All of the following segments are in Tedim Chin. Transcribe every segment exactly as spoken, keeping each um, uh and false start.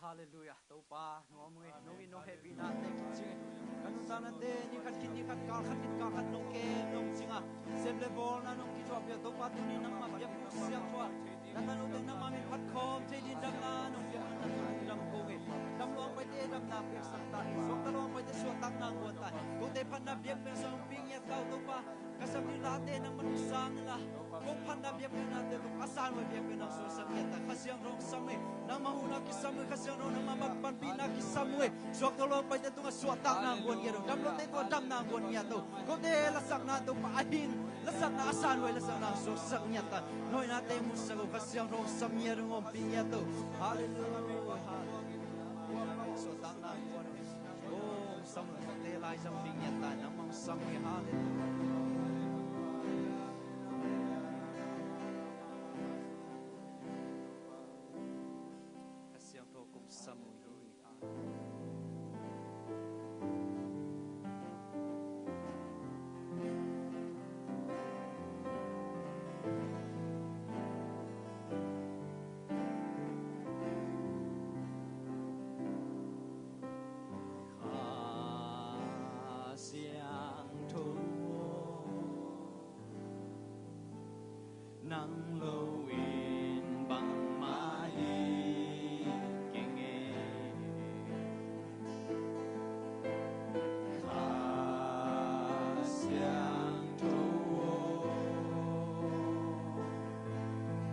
Halleluiah. Topa, nuam ung ei, nong it nong hehpihnate kicing ei. Ka nuntaknate ni khat khit ni khat, kal khat khit kal khat nong kem nong cing a, sep le bawlna nong kithuahpih a, Topa, tuni nangmah biakbuk siangtho ah na tanu teng nangmah min phat khawm thei dingin damna nong piak a, na tanu dam kong ei. Dam luang paite damna piaksak ta in, suakta luang paite suahtakna guan ta in, kote phatna biakpiakna suang hong pi ngiat ta uh, Topa. Ka sam ding late nangmah hong sang inla, kong phatna biakpiaknate tawh a san uh a biakpiakna suaksak ngiat ta in, Kha Siangtho hong sam ei. Nangmah huhna kisam uh ei, Kha Siangtho nangmah bang panpihna kisam uh ei. Suakta luang paite tungah suahtakna guan ngiat uh, dam lote tungah damna guan ngiat uh. Kote lasakna, Topa, a hing lasakna, a san uh ei, lasakna suaksak ngiat ta in, na hoihnate musak uh, Kha Siangtho hong sam ngiat uh, hong ompih ngiat uh. Halleluiah, halleluiah. Suahtakna guan uh ei. Oh, sam uh ei, kote lai zang pih ngiat ta in, nangmah hong sam uh ei. Halleluiah. Kha Siangtho kong sam uh hi. Kha Siangtho aw, nang lo in bangmah hi keng e. Kha Siangtho aw,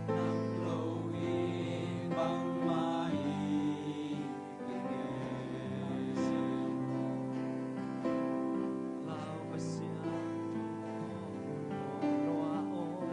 nang lo in bangmah hi keng e. Lau Pasian, lua aw.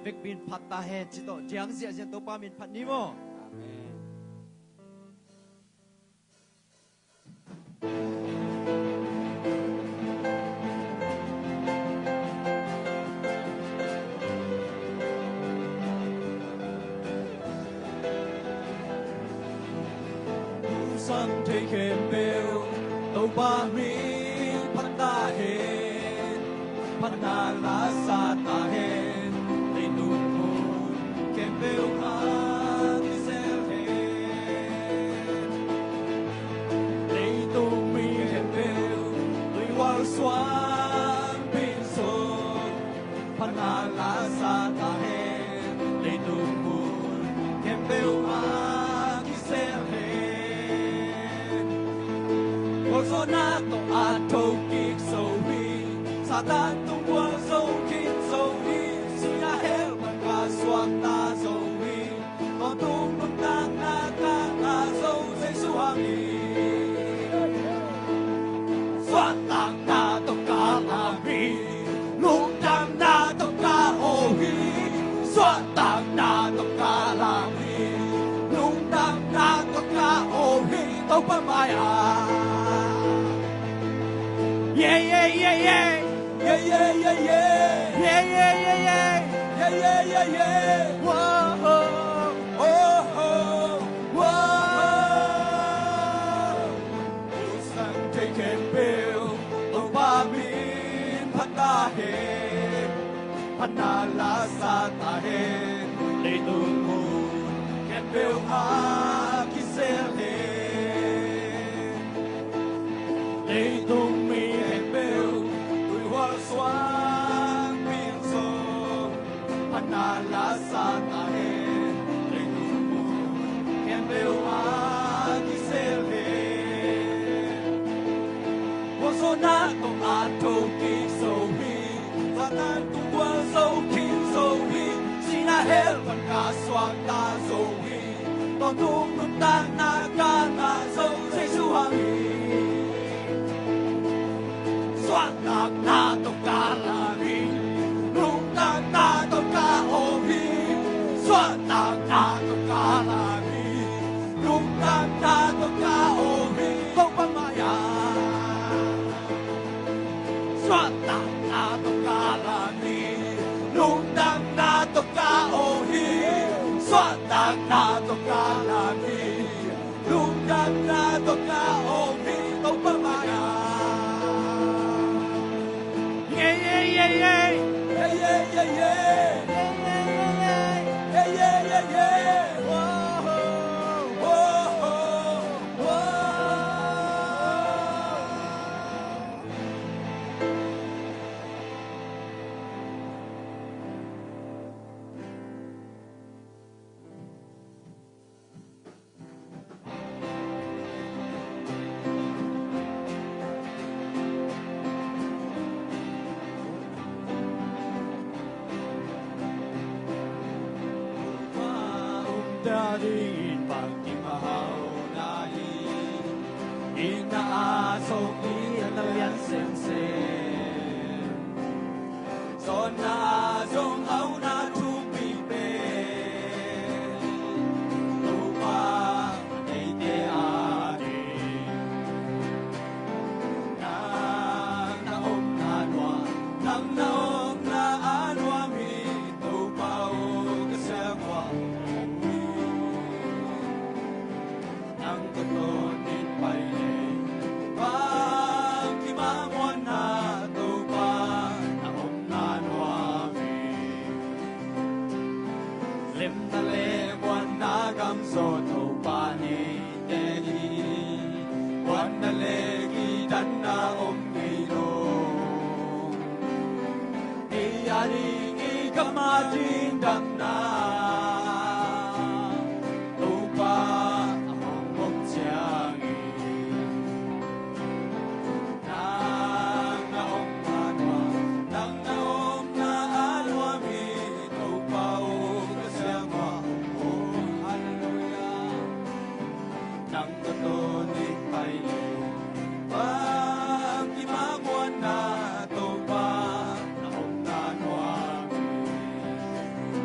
vekpi in phat ta hen ci tawh diang ziahziah Topa min phat ni maw? Amen. Sang thei khempeuh Topa min phat ta hen. Phatna la sa ta hen. Leitung mun khempeuh ah kisel hen. Leitung mi khempeuh tuihual suan pin sung. Phatna la sa ta hen. Leitung mun khempeuh ah kisel hen. Gualzawhna tawh a tho kik zo hi. Satan tung gualzo khin zo hi. Sinah hell pan ka suakta zo hi. Tawntung nuntakna ka ngah zo Jesu hang hi. Suahtakna tawh ka lam hi. Lungdamna tawh ka aw hi. Suahtakna tawh ka lam hi. Lungdamna tawh ka aw hi. Topa mai-ah. Yeah, yeah, yeah, yeah. Yeah, yeah, yeah, yeah. Yeah, yeah, yeah, yeah. Yeah, yeah, yeah, yeah. Whoa, oh, oh, whoa. Sang thei khempeuh Topa min phat ta hen. Phatna la sa ta hen. Leitung mun khempeuh ah kisel hen. Leitung mi khempeuh tuihual suan pin sung. Phatna la sa ta hen. Leitung mun khempeuh ah kisel hen. Gualzawhna tawh a tho kik zo hi. Satan tung gualzo khin zo hi. Sinah hell pan ka suakta zo hi. Tawntung nuntakna ka ngah zo Jesu hang hi. Suahtakna tawh ka lam hi. Lungdamna tawh ka aw hi. Suahtakna tawh ka lam hi. Lungdamna tawh ka aw hi. Topa mai-ah. Suahtakna tawh ka lam hi. Lungdamna tawh ka aw hi. Suahtakna tawh ka lam hi. Lungdamna tawh ka aw hi. Topa mai-ah. Yeah, yeah, yeah, yeah. Yeah, yeah, yeah, yeah. Yeah, yeah, yeah, yeah. Yeah, yeah, yeah, yeah. Whoa, whoa, whoa. Daddy in bangkim a hau na hi. Inn a zong i a na lian semsem. Zonna zong hau na thupi pen Topa a neite a ding. Nang na omna nuam, nang na omna a nuam hi Topa aw ka siangtho. Nang ka tawnin pai leh bangkim a muanna Topa na omna nuam hi. Lemna le muanna gam zaw Topa neite hi. Muanna le kidanna om ngei lo. Ei a ding i gam a ding damna Topa a hong om ciangin nang na omna nuam, nang na omna a nuam hi Topa aw ka siangtho. Halleluiah. Nang ka tawnin pai leh bangkim a muanna Topa na omna nuam hi.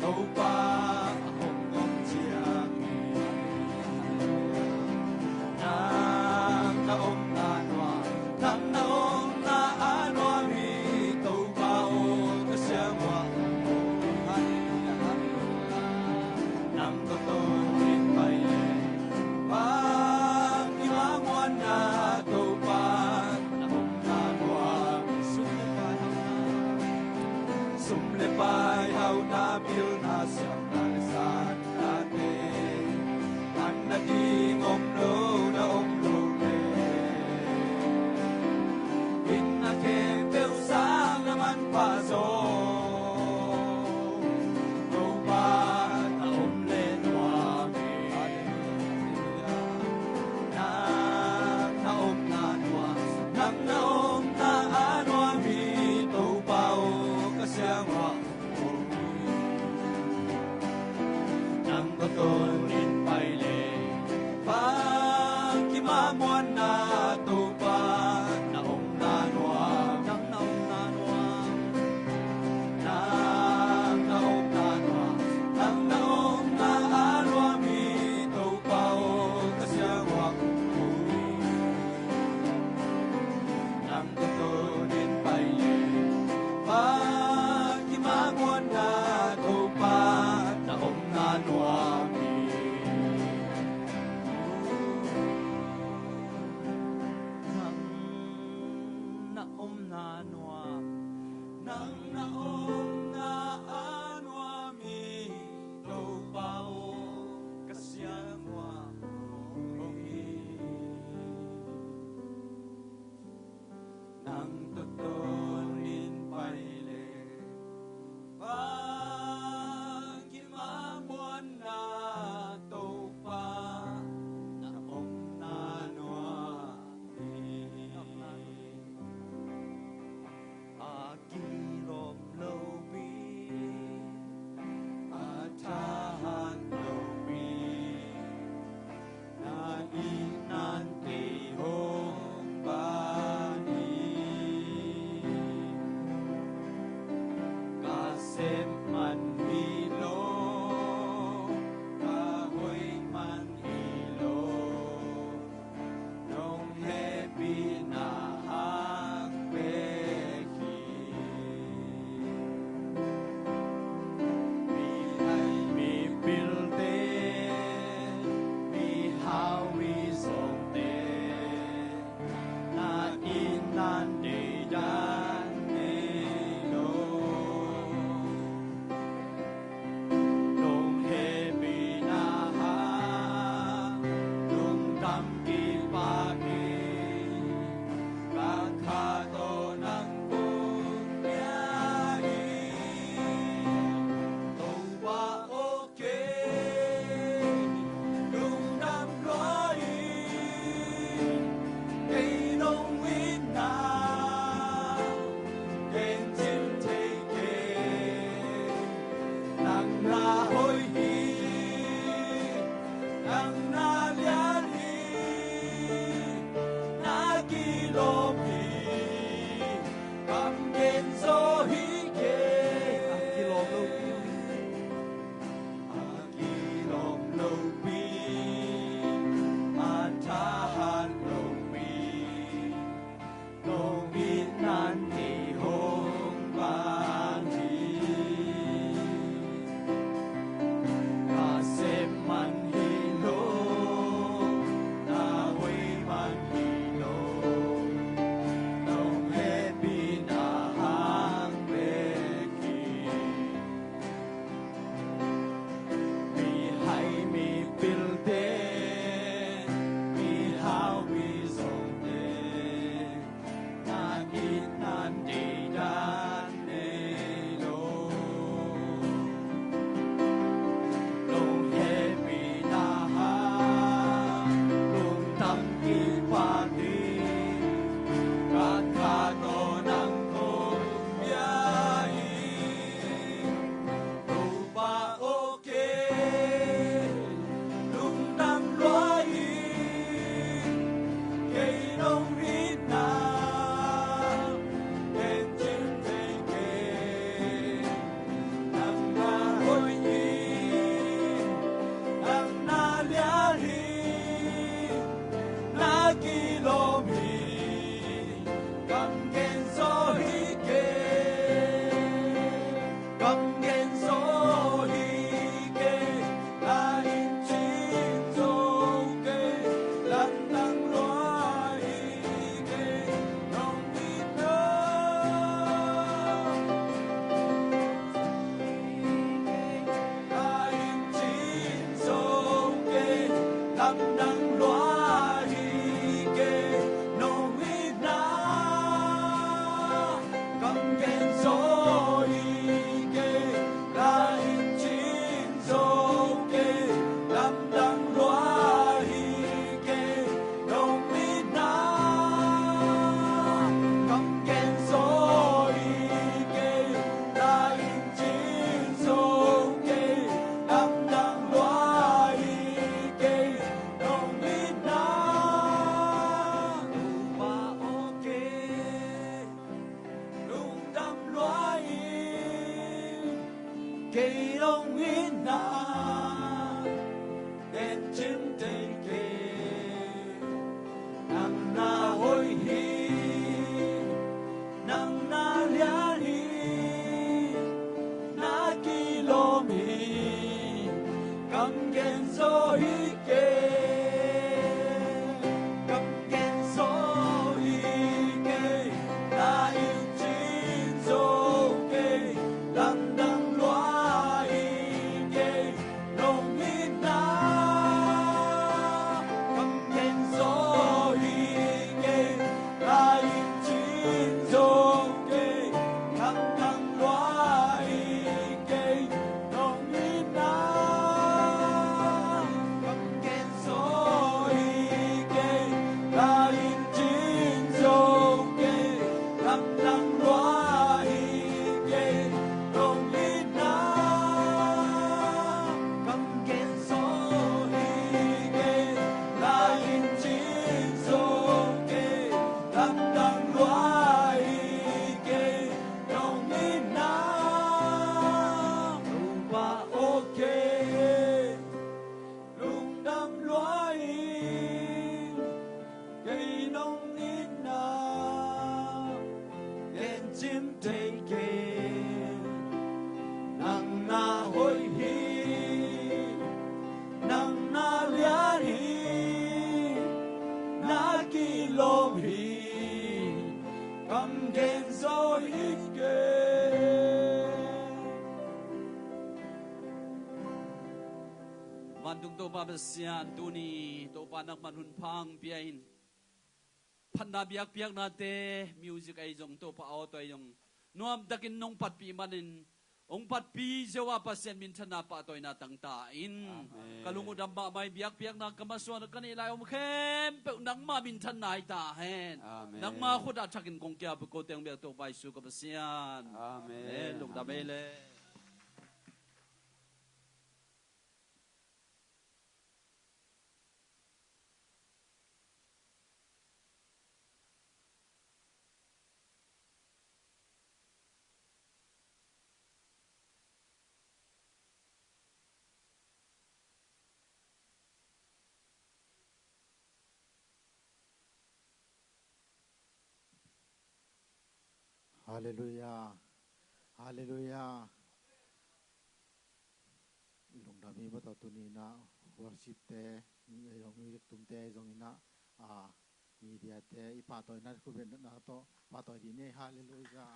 Topa a hong om ciang hi. Nang na omna nuam, nang na omna a nuam hi. Topa aw, ka siangtho. Halleluia, halleluia. Nang tawh tawnin pai leng, bang i mawhna, Topa na omna nuam hi. Sum le pai hauhna, sum le pai hauhna, pilna siamna le zatnate, an nading om lo, na om lo leh, inn a khempeuh sang na manpha zaw, Topa na om leh nuam hi. Halleluia. Nang na omna nuam, nang na omna a nuam hi. Topa aw, ka siangtho. Nang tawh tawnin pai leng, Kei dong in na, en cin tei kei. Nang na hoih hi, nang na lian hi, na kilawm hi, kam gen zaw hi kei. Kam gen zaw hi kei, na in cin zaw kei, lamdang lua hi kei, nong itna. Kam gen zaw hi kei, na in cin zaw kei, lamdang lua hi kei, nong itna. Kam gen zaw hi kei, na in cin zaw kei, lamdang lua hi kei, nong itna. Kam gen zaw hi kei, na in cin zaw kei, lamdang lua hi kei, nong itna. Topa aw, kei lungdam lua ing, kei nong itna, en cin tei kei. Nang na hoih hi, nang na lian hi, na kilawm hi, kam gen zaw hi kei. Vantung Topa Pasian, tuni Topa nangman hun pha hong pia in, phatna biakpiaknate, music ahi zong, Topa aw, tua ahi zong nuamtakin nong patpih manin, hong patpih Jehovah Pasian minthanna pahtawina tang ta in. Amen. Ka lung uh dam mahmah hi, biakpiakna ka masuan ka neih lai om khempeuh nangma minthanna hi ta hen. Amen. Nangma khut ah thakin kong kiapih ko teng bek Topa Jesu ka Pasian. Amen. Amen. Lungdam ei le. Halleluiah. Halleluiah. Lungdam hi maw, tuni in ah worship te, music tumte zong in ah, ah, media te i pahtawina khutbetna tawh pahtawi dih ni. Halleluiah.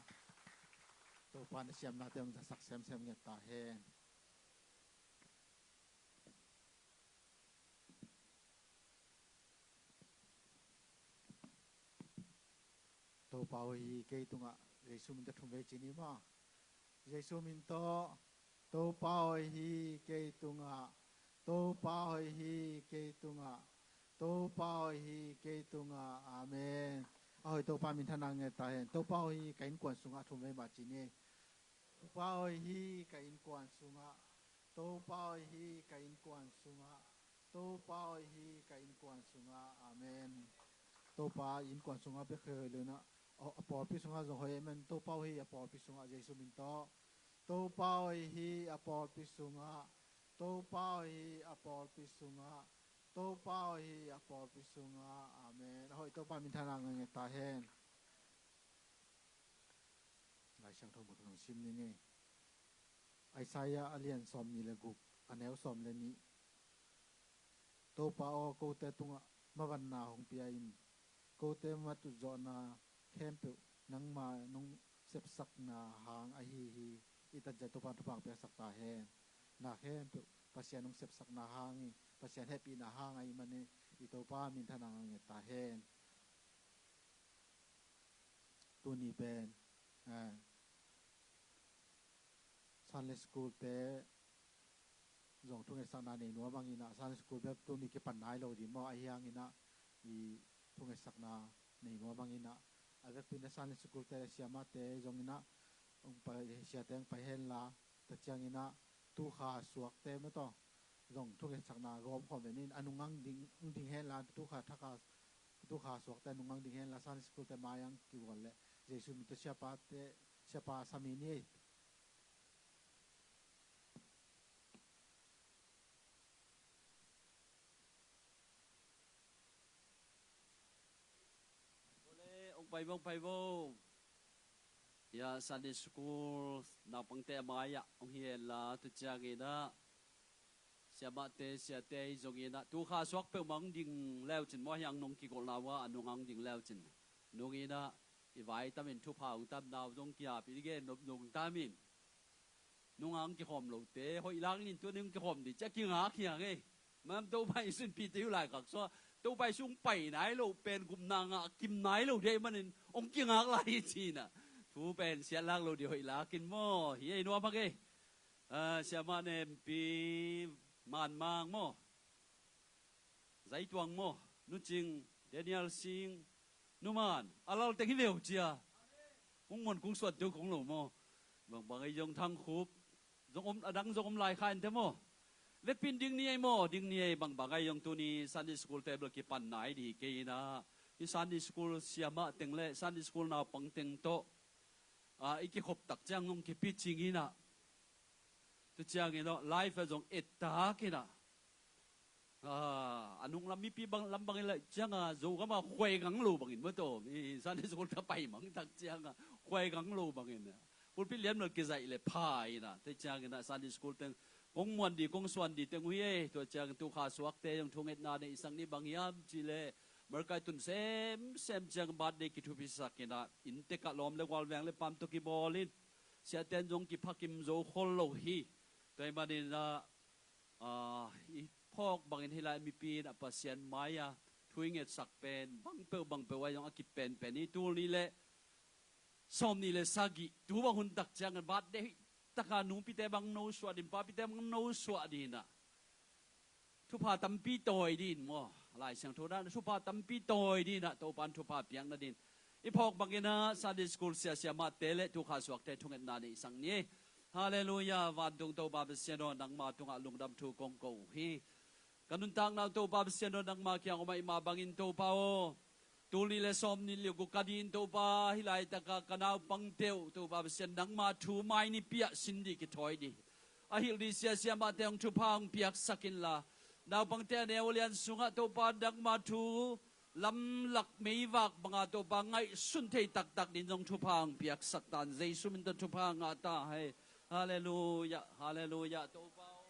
Topa na siamnate hong zasak semsem ngiat ta hen. Topa aw, hi kei tungah, Jesu min tawh thum vei ci ni maw. Jesu min tawh, Topa aw, hi kei tungah, Topa aw, hi kei tungah, Topa aw, hi kei tungah. Amen. A hoih Topa minthanna ngiat ta hen. Topa aw, hi ka innkuan sungah, thum vei mah ci ni. Topa aw, hi ka innkuan sungah. Topa aw, hi ka innkuan sungah. Topa aw, hi ka innkuan sungah. Amen. Topa innkuan sungah bek hi lo in ah, a, a pawlpi sungah zong hoih amen. Topa aw, hi a pawlpi sungah, Jesu min tawh. Topa aw, hi a pawlpi sungah. Topa aw, hi a pawlpi sungah. Topa aw, hi a pawlpi sungah. Amen. A hoih Topa minthanna ngiat ta hen. Lai Siangtho mun hong sim ni ngei. Isaiah a lian sawmnih le guk, a neu sawm le nih. Topa aw, kote tungah mavanna hong pia in, kote matut zawhna khempeuh nangma nong sepsakna hang ahi hi. I tan ciang Topa thupha piaksak ta hen. Na khempeuh Pasian nong sepsakna hang hi, Pasian hehpihna hang ahih manin i Topa minthanna ngiat ta hen. Tuni pen, eh, Sunday school te zong thungetsakna nei nuam ang in ah, Sunday school bek tuni kipan nai lo ding maw, ahi hangin ah i thungetsakna nei nuam ang in ah, a vekpi in ah Sunday school te le siamate zong in ah, hong pai, siate hong pai hen la, tua ciangin ah tukha suakte mah tawh zong thungetsakna gawm khawm ve ni in, a nung ang ding, ding hen la, tukha thakha, tukha suakte a nung ang ding hen la, Sunday school te mai ang kigual leh, Jesu min tawh siapate, siapa sami ni ei. Pai vo, pai vo. Hia Sunday School naupangte a mai-ah hong hi hen la, tu ciangin ah siamahte, siate ahi zongin ah, tu kha suak peuhmah hong ding leucin maw, hiang nong kigolhna uh ah a nung hong ding leucin nungin ah, i vai tamin thupha hong tamna uh zong kiap in, i gen nop zong tamin nung hong kikhawm lote hoih lak in, tu ning kikhawm dih ci-a kingak hiang ei. Mam Topa i sunpite uh laikhak sua, Topa i sung pai nai lo pen gupna ngah kim nai lo dih ahih manin hong kingak lai hi ci-in ah, thu pen siat lak lo dih hoih lak in maw. Hi ei nuam hak ei. Ah, siamah Nempi Manmang maw, Zaituang maw, Nu Cing, Daniel Sing, Nu Man, a lal teng hi ve uh cia. Kung muan kung suan teuh kong lo maw. Bangbang ei zong Thang Khup zong om, a dang zong om lai kha in teh maw. Vekpi-in ding ni ei maw, ding ni ei. Bangbang ei zong tuni Sunday School table kipan nai dih hi kei in ah, hih Sunday School siamah teng le Sunday School naupang teng tawh, ah, i kikhop tak ciang zong kipicing in ah, tu ciangin ah live ah zong et tak in ah, ah, a nung lam mipi bang, lam bangin laih ciang a, Zogam a khuaigang lo bangin maw, tawm i Sunday School ta pai mang tak ciang a khuaigang lo bangin ah, pulpit lian mal kizaih le pha in ah, tu ciangin ah Sunday School teng kong muan dih, kong suan dih teng uh hi ei. Tua ciangin tu kha suakte zong thungetna neihsak ni. Bang hiam cih leh Markai tun semsem ciang birthday kithupisak in ah, inntek ah lawm le gual, veng le paam tawh kibawl in, siate in zong kiphakim zo khol lo hi. Tua ahih manin ah, ah, i phawk bangin hih lai mipi in ah Pasian mai-ah thu i ngetsak pen bang peuh bang peuh ah zong a kipenpen hi. Tul nih le sawm nih le sagih, tu bang hun tak ciangin birthday hoih tak a nungpite bang no suah dih in, papite bang no suah dih in ah, thupha tampi tawi dih in maw. Lai Siangtho dan thupha tampi tawi dih in ah, Topa in thupha piak nadin i phawk bangin ah Sunday School sia, siamahte le tu kha suakte thungetna neihsak ni. Halleluiah. Vantung Topa Pasian aw, nangma tungah lungdam thu kong ko uh hi. Ka nuntakna uh Topa Pasian aw, nangma kiang om ahih mah bangin Topa aw, tul nih le sawm nih le guk a ding in Topa, hih laitak a ka naupangte uh Topa Pasian, nangma thu mai nipi ah sin dih, kithawi dih, a hilh dih sia, siamahte hong thupha hong piaksak inla, naupangte a neu a lian sungah Topa nangma thu lamlak meivak banga Topa ngaihsun thei taktak ding zong thupha hong piaksak ta in, Jesu min tawh thupha ngah ta hen. Halleluiah, halleluiah. Topa aw,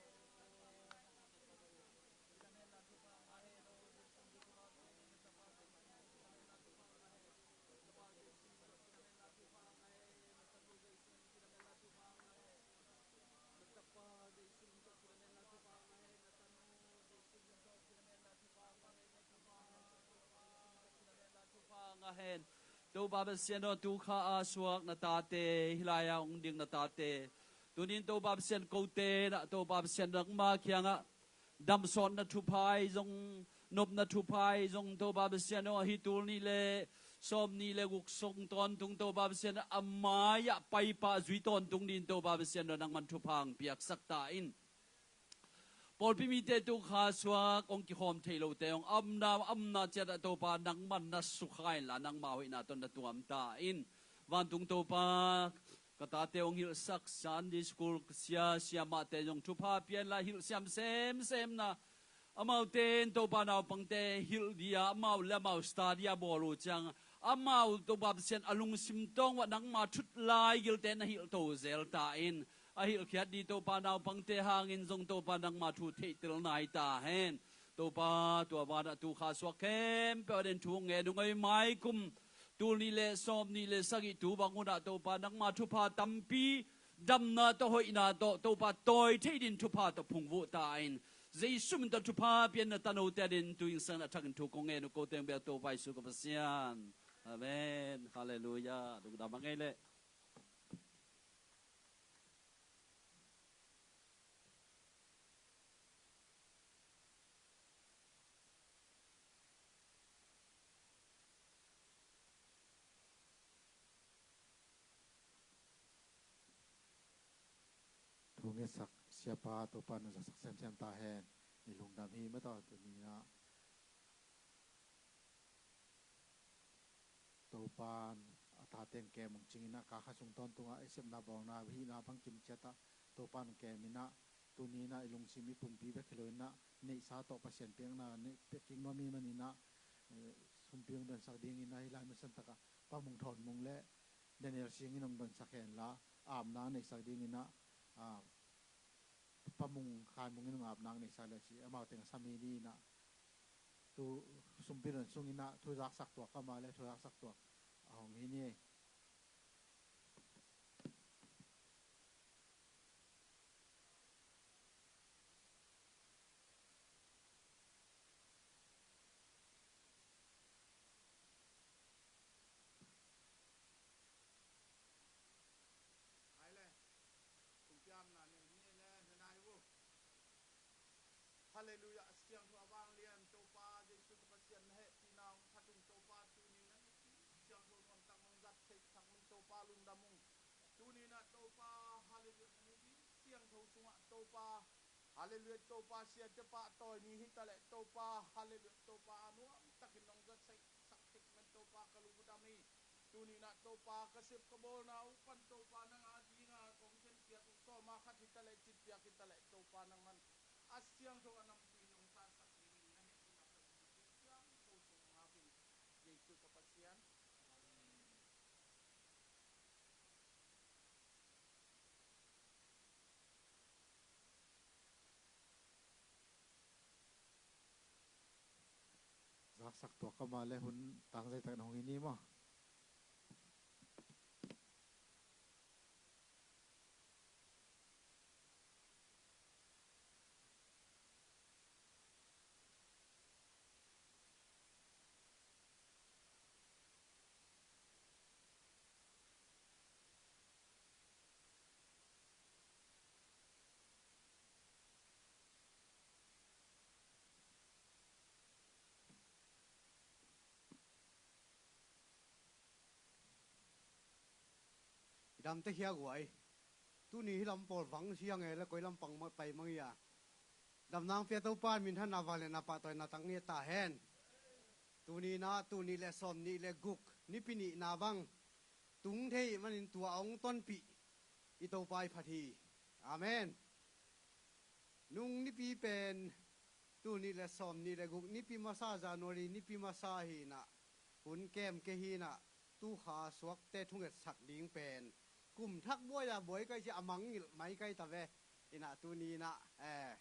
Topa Pasian aw, tu kha a suak na tate, hih lai-ah hong ding na tate, tuni in Topa Pasian, kote in ah Topa Pasian nangma kiangah damsawtna thupha i zong, nopna thupha i zong Topa Pasian aw, hih tul nih le sawm nih le guk sung tawntung Topa Pasian a mai-ah paipah zui tawntung ding in Topa Pasian aw, nangman thupha hong piaksak ta in. Pawlpi mite tu kha suak hong kikhawm thei lote hong a omna, a omna ciat ah Topa nangman na sukha inla, nangma hoihna tawh na tuam ta in. Vantung Topa, ka tate hong hilhsak Sunday School sia, siamahte zong thupha pia inla, hilhsiam semsemna, amaute in Topa naupangte hilh dih a, amau le amau study a bawl uh ciang, amau Topa Pasian a lungsim tawng uah nangma thut lai gilte na hilhto zel ta in. A hilhkhiat dih Topa naupangte hangin zong Topa nangma thu theihtel nai ta hen. Topa, tua banah tu kha suak khempeuh a ding thu ngen ung ei. Mai kum tul nih le sawm nih le sagih tu bang hunah Topa nangma thupha tampi, damna tawh hoihna tawh Topa tawi thei ding thupha tawh phungvuh ta in. Jesu min tawh thupha pia in, na tanote a ding tu-in sang a thakin thu kong ngen uh, ko teng bek Topa Jesu ka Pasian. Amen. Halleluiah. Lungdam a ngei leh. Thu ngetsak siapa Topa na zaksak semsem ta hen. I lungdam hi maw tawh, tuni-in ah Topa in a tate in kem hong cingin ah, kha khat sung tawntungah i sepna bawlna hihna bang kim ciat ah Topa in kem in ah, tuni-in ah i lungsim i pumpi bek hi loin ah, neihsa tawh Pasian piakna neih pek kik nuam i hih manin ah, eh, sumpi hong donsak dingin ah, hih lai mun santak ah Pa Mung Thawn Mung le Daniel Sing in hong donsak hen la, apna neihsak dingin ah, ah, Pa Mung Khai Mung in hong apna neihsak le ci, amau teng a sam hi ni in ah, tu sumpi don sungin ah thu zaksak tuak ka ma le thu zaksak tuak a hong hi ni. Hai le, kumpiamna nei ni le, na nai vo. Halleluiah, a siangtho a vanglian Topa Jesu ka Pasian na hehpihna hong phat ung Topa, tuni na mipi siangtho nuamtak nong zat theihsak min Topa lungdam ung. Tuni na Topa, halleluiah, na mipi siangtho sungah Topa, halleluiah, Topa siate pahtawi ni hi ta leh Topa, halleluiah, Topa a nuamtakin nong zat theihsak theih min Topa ka lungdam hi. Tuni na Topa ka sep ka bawlna uh pan Topa nang a dinga kong khenkhiat uh sawma khat hi ta leh citpiak hi ta leh Topa nangman a siangtho a nampi in hong tatsak dingin na hehpihna peuh na mipi siangtho sung hong hapin Jesu ka Pasian. Amen. Zaksak tuak ka ma le hun tangzai tak na hong hi ni maw. I damte khia guai. Tuni hi lam pawl vang siang e le koi lampang pai mang ia. Damnang pia Topa in minthanna vangliatna pahtawina tak ngiat ta hen. Tuni na, tuni le sawm nih le guk, nipi nihna bang tung thei manin tua hong tonpih i Topa i phat hi. Amen. Nung nipi pen tuni le sawm nih le guk nipi masa January nipi masa hi na, hun kem ke hi na, tukha suakte thungetsak ding pen kum thak buai a buai kai ci a mangngilh mai kai ta ve. Ina tuni na, eh,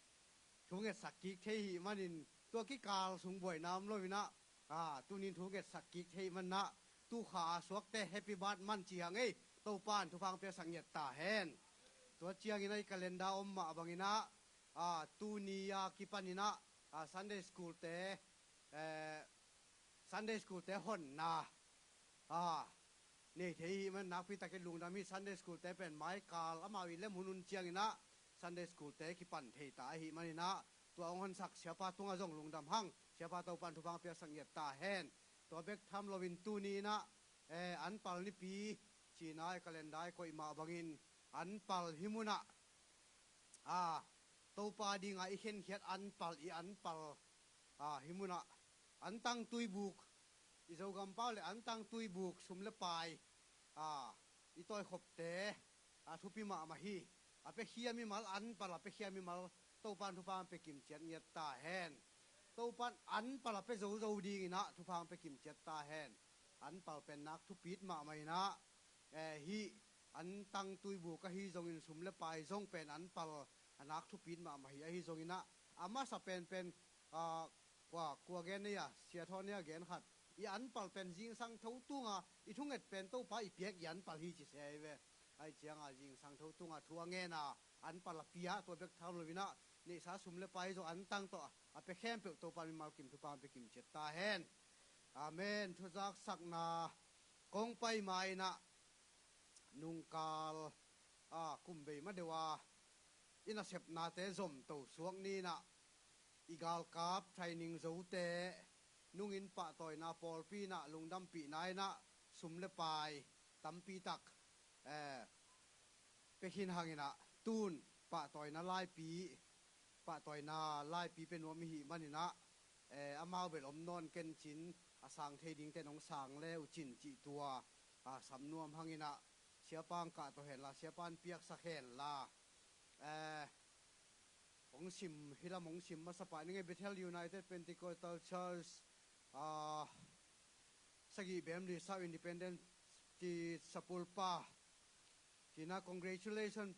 thungetsak kik thei hi manin tua kikal sung buaina om lo ina, ah, tunin thungetsak kik thei man na, tukha suakte happy birthday man ci hang ei, Topa in thupha piaksak ngiat ta hen. Tua ciangin a i calendar om mah bangin ah, ah, tuni a kipan ina, ah, Sunday school te, eh, Sunday school te honna, ah, nei thei hi man nakpi takin lungdam hi. Sunday school te pen maikal amau i lem hun hun ciangin ah Sunday school te kipan thei ta ahi manin ah tua hong honsak siapa tungah zong lungdam hang. Siapa Topa in thupha piaksak ngiat ta hen. Tua bek tham loin tuni in ah, eh, anpal nipi cina i calendar i koih mah bangin anpal hi munah, ah, Topa dinga i khenkhiat anpal, i anpal, ah, hi munah antang tuibuk, i Zogam pau le antang tuibuk sum le pai, ah, i tawikhopte, ah, thupi mahmah hi. A piakhia mimal anpal, a piakhia mimal Topa in thupha pia kimciat ngiat ta hen. Topa in anpal a pia zozo dingin ah thupha pia kimciat ta hen. Anpal pen nak thupit mahmah in ah, eh, hih antang tuibuk ahi zongin sum le pai zong pen anpal a nak thupit mahmah hi ahi zongin ah a masa penpen, ah, kua, kua gen nei a, Sia Thawn nei a gen khat, i anpal pen zingsang tho tunga i thunget pen Topa i piak i anpal hi ci se ahi ve. Ahi cianga zingsang tho tunga thu a ngen a anpal a pia tua bek tham loin ah neihsa sum le pai zong antang tawh a pia khempeuh Topa mimal kim thupha pia kimciat ta hen. Amen. Thuzaksakna kong pai ma in ah nungkal, a, kum bei ma deuh a i nasepnate zomto suak ni in ah i galkap training zote nungin pahtawina pawlpi in ah lungdampihna in ah sum le pai tampi tak, eh, pia khin hangin ah tun pahtawina laipi, pahtawina laipi pia nuam i hih manin ah, eh, amau bel om nawn kencin a sang thei dingte nong sang le uh cin cih tua, a, sam nuam hangin ah siapa hong kah tawh henla, siapa in piaksak henla. Eh, hong sim, hih lam hong sim masa pah ning e, Bethel United Pentecostal Church, ah, Sagih bem li sau Independence Day sapulpa. Tina congratulation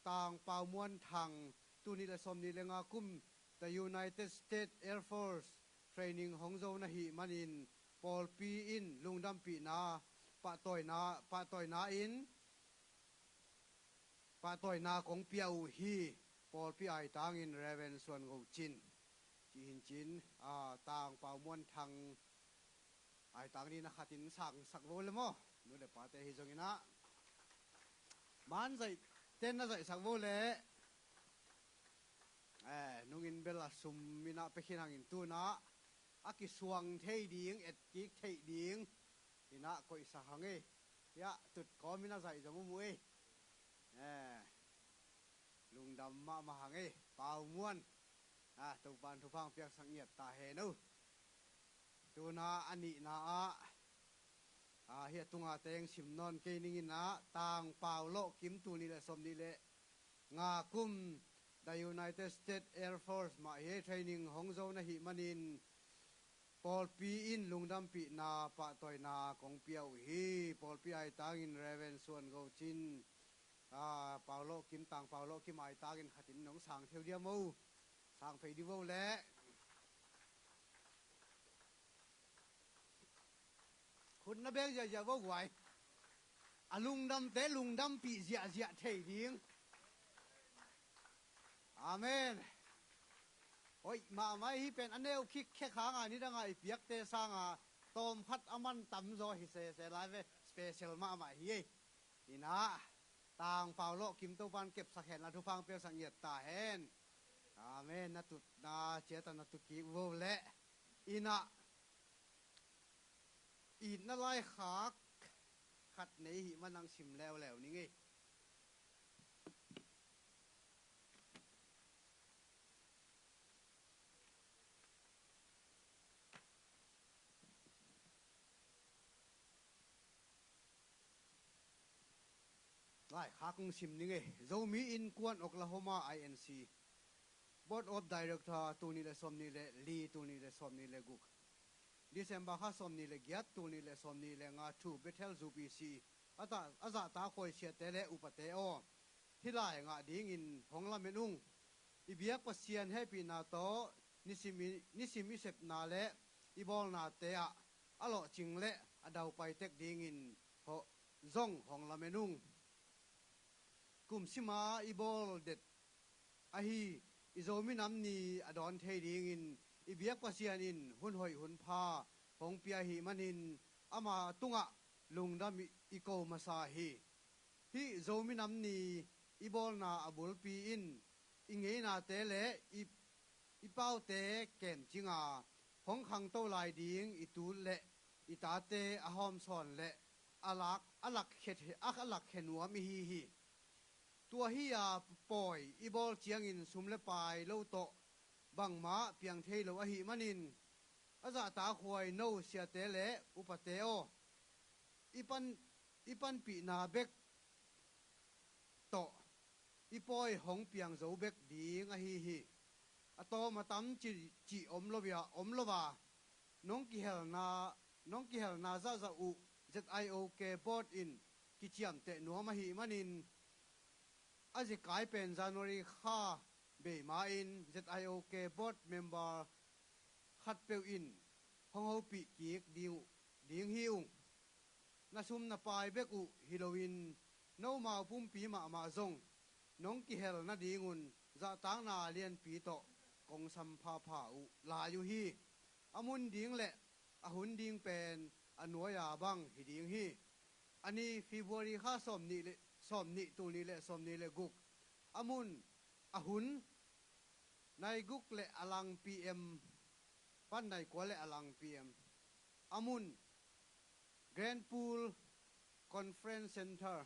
Tang Pau Muan Thang, tul nih le sawm nih le nga kum The United States Air Force training hong zo na hih manin pawlpi in lungdampihna pahtawina, pahtawina in pahtawina kong pia uh hi. Pawlpi aitangin Reverend Suan Ngo Cin. Ci hin cin, a, Tang Pau Muan Thang aitang ni na khatin sang sak vo le maw? Nu le pate hi zongin ah man zaih ten na zaihsak vo le. Eh, nungin bel a sum in ah pekhin hangin tun ah a kisuang thei ding, etkik thei ding in ah koihsak hang ei. Hiah tut kawm in a zaih zong um uh ei. Eh, lungdam mahmah hang ei, Pau Muan. Ah, Topan thupha piaksak ngiat ta hen o. Tuna a nihna ah, ah, hiah tunga teng sim nawn kei ning in ah, Tang Pau Lawh Kim tul nih le sawm nih le nga kum The United States Air Force mah hi training hong zo na hih manin pawlpi in lungdampihna pahtawina kong pia uh hi. Pawlpi aitangin Reverend Suan Ngo Cin, a, Pau Lawh Kim, Tang Pau Lawh Kim aitangin khatin nong sang theu dia maw? Sang phei di vo le. Khut na beng ziahziah vo guai. A lungdamte lungdampih ziahziah thei ding. Amen. Hoih mahmah hi pen a neu khik khek hanga nidanga i piakte sanga tawm khat a man tam zaw hi sese lai ve, special mahmah hi ei. Ina Tang Pau Lawh Kim Topan kepsak hen la thupha piaksak ngiat ta hen. Amen. Na tutna ciata na tukik vo le. Ina itna laikhak khat nei hih manang sim leuleu ning ei. Laikhak kong sim ning ei. Zomi Innkuan Oklahoma I N C Board of Director tul nih le sawm nih le li, tul nih le sawm nih le guk. December kha sawm nih le giat, tul nih le sawm nih le nga thu Bethel Zupi si a ta, a zahta khuai siate le upate aw, hih lai ngah dingin hong lamen ung. I biak Pasian hehpihna tawh nisim i, nisim i sepna le i bawlnate ah a lawhcing le a daupai tek dingin ho, zong hong lamen ung. Kum sima i bawl det ahi i Zomi Nam Ni a dawn thei dingin i biak Pasian in hun hoih hun pha hong pia ahih manin ama tungah lungdam i, i ko masa hi. Hih Zomi Nam Ni i bawlna a bulpi in i ngeinate le i, i paute kemcinga hong khangto lai ding i tut le i tate a hawmsawn le a lak, a lakkhia, a lakkhia nuam i hi hi. Tua hi-a pawi i bawl ciangin sum le pai lo tawh bangmah piang thei lo ahih manin a zahta khuai no siate le upate aw, i pan, i panpihna bek tawh i pawi hong piang zo bek ding ahi hi. A tawm a tam cih, cih om lo a, om lo a, nong kihelna, nong kihelna zahzah uh Z I O K Board in kiciamteh nuam ahih manin a zikai pen January kha bei ma-in Z I O K Board member khatpeuh in hong hopih kik ding uh, ding hi ung. Na sum na pai bek uh hi loin nomau pumpi mahmah zong nong kihel nadingun zahtakna lianpi tawh kong sam phapha uh lai uh hi. A mun ding le a hun ding pen a nuai-a bang hi ding hi. A ni February kha sawm nih le, sawm nih, tul nih le sawm nih le guk. A mun, a hun, nai guk le a lang P M pan nai kua le a lang P M. A mun, Grand Pool Conference Center,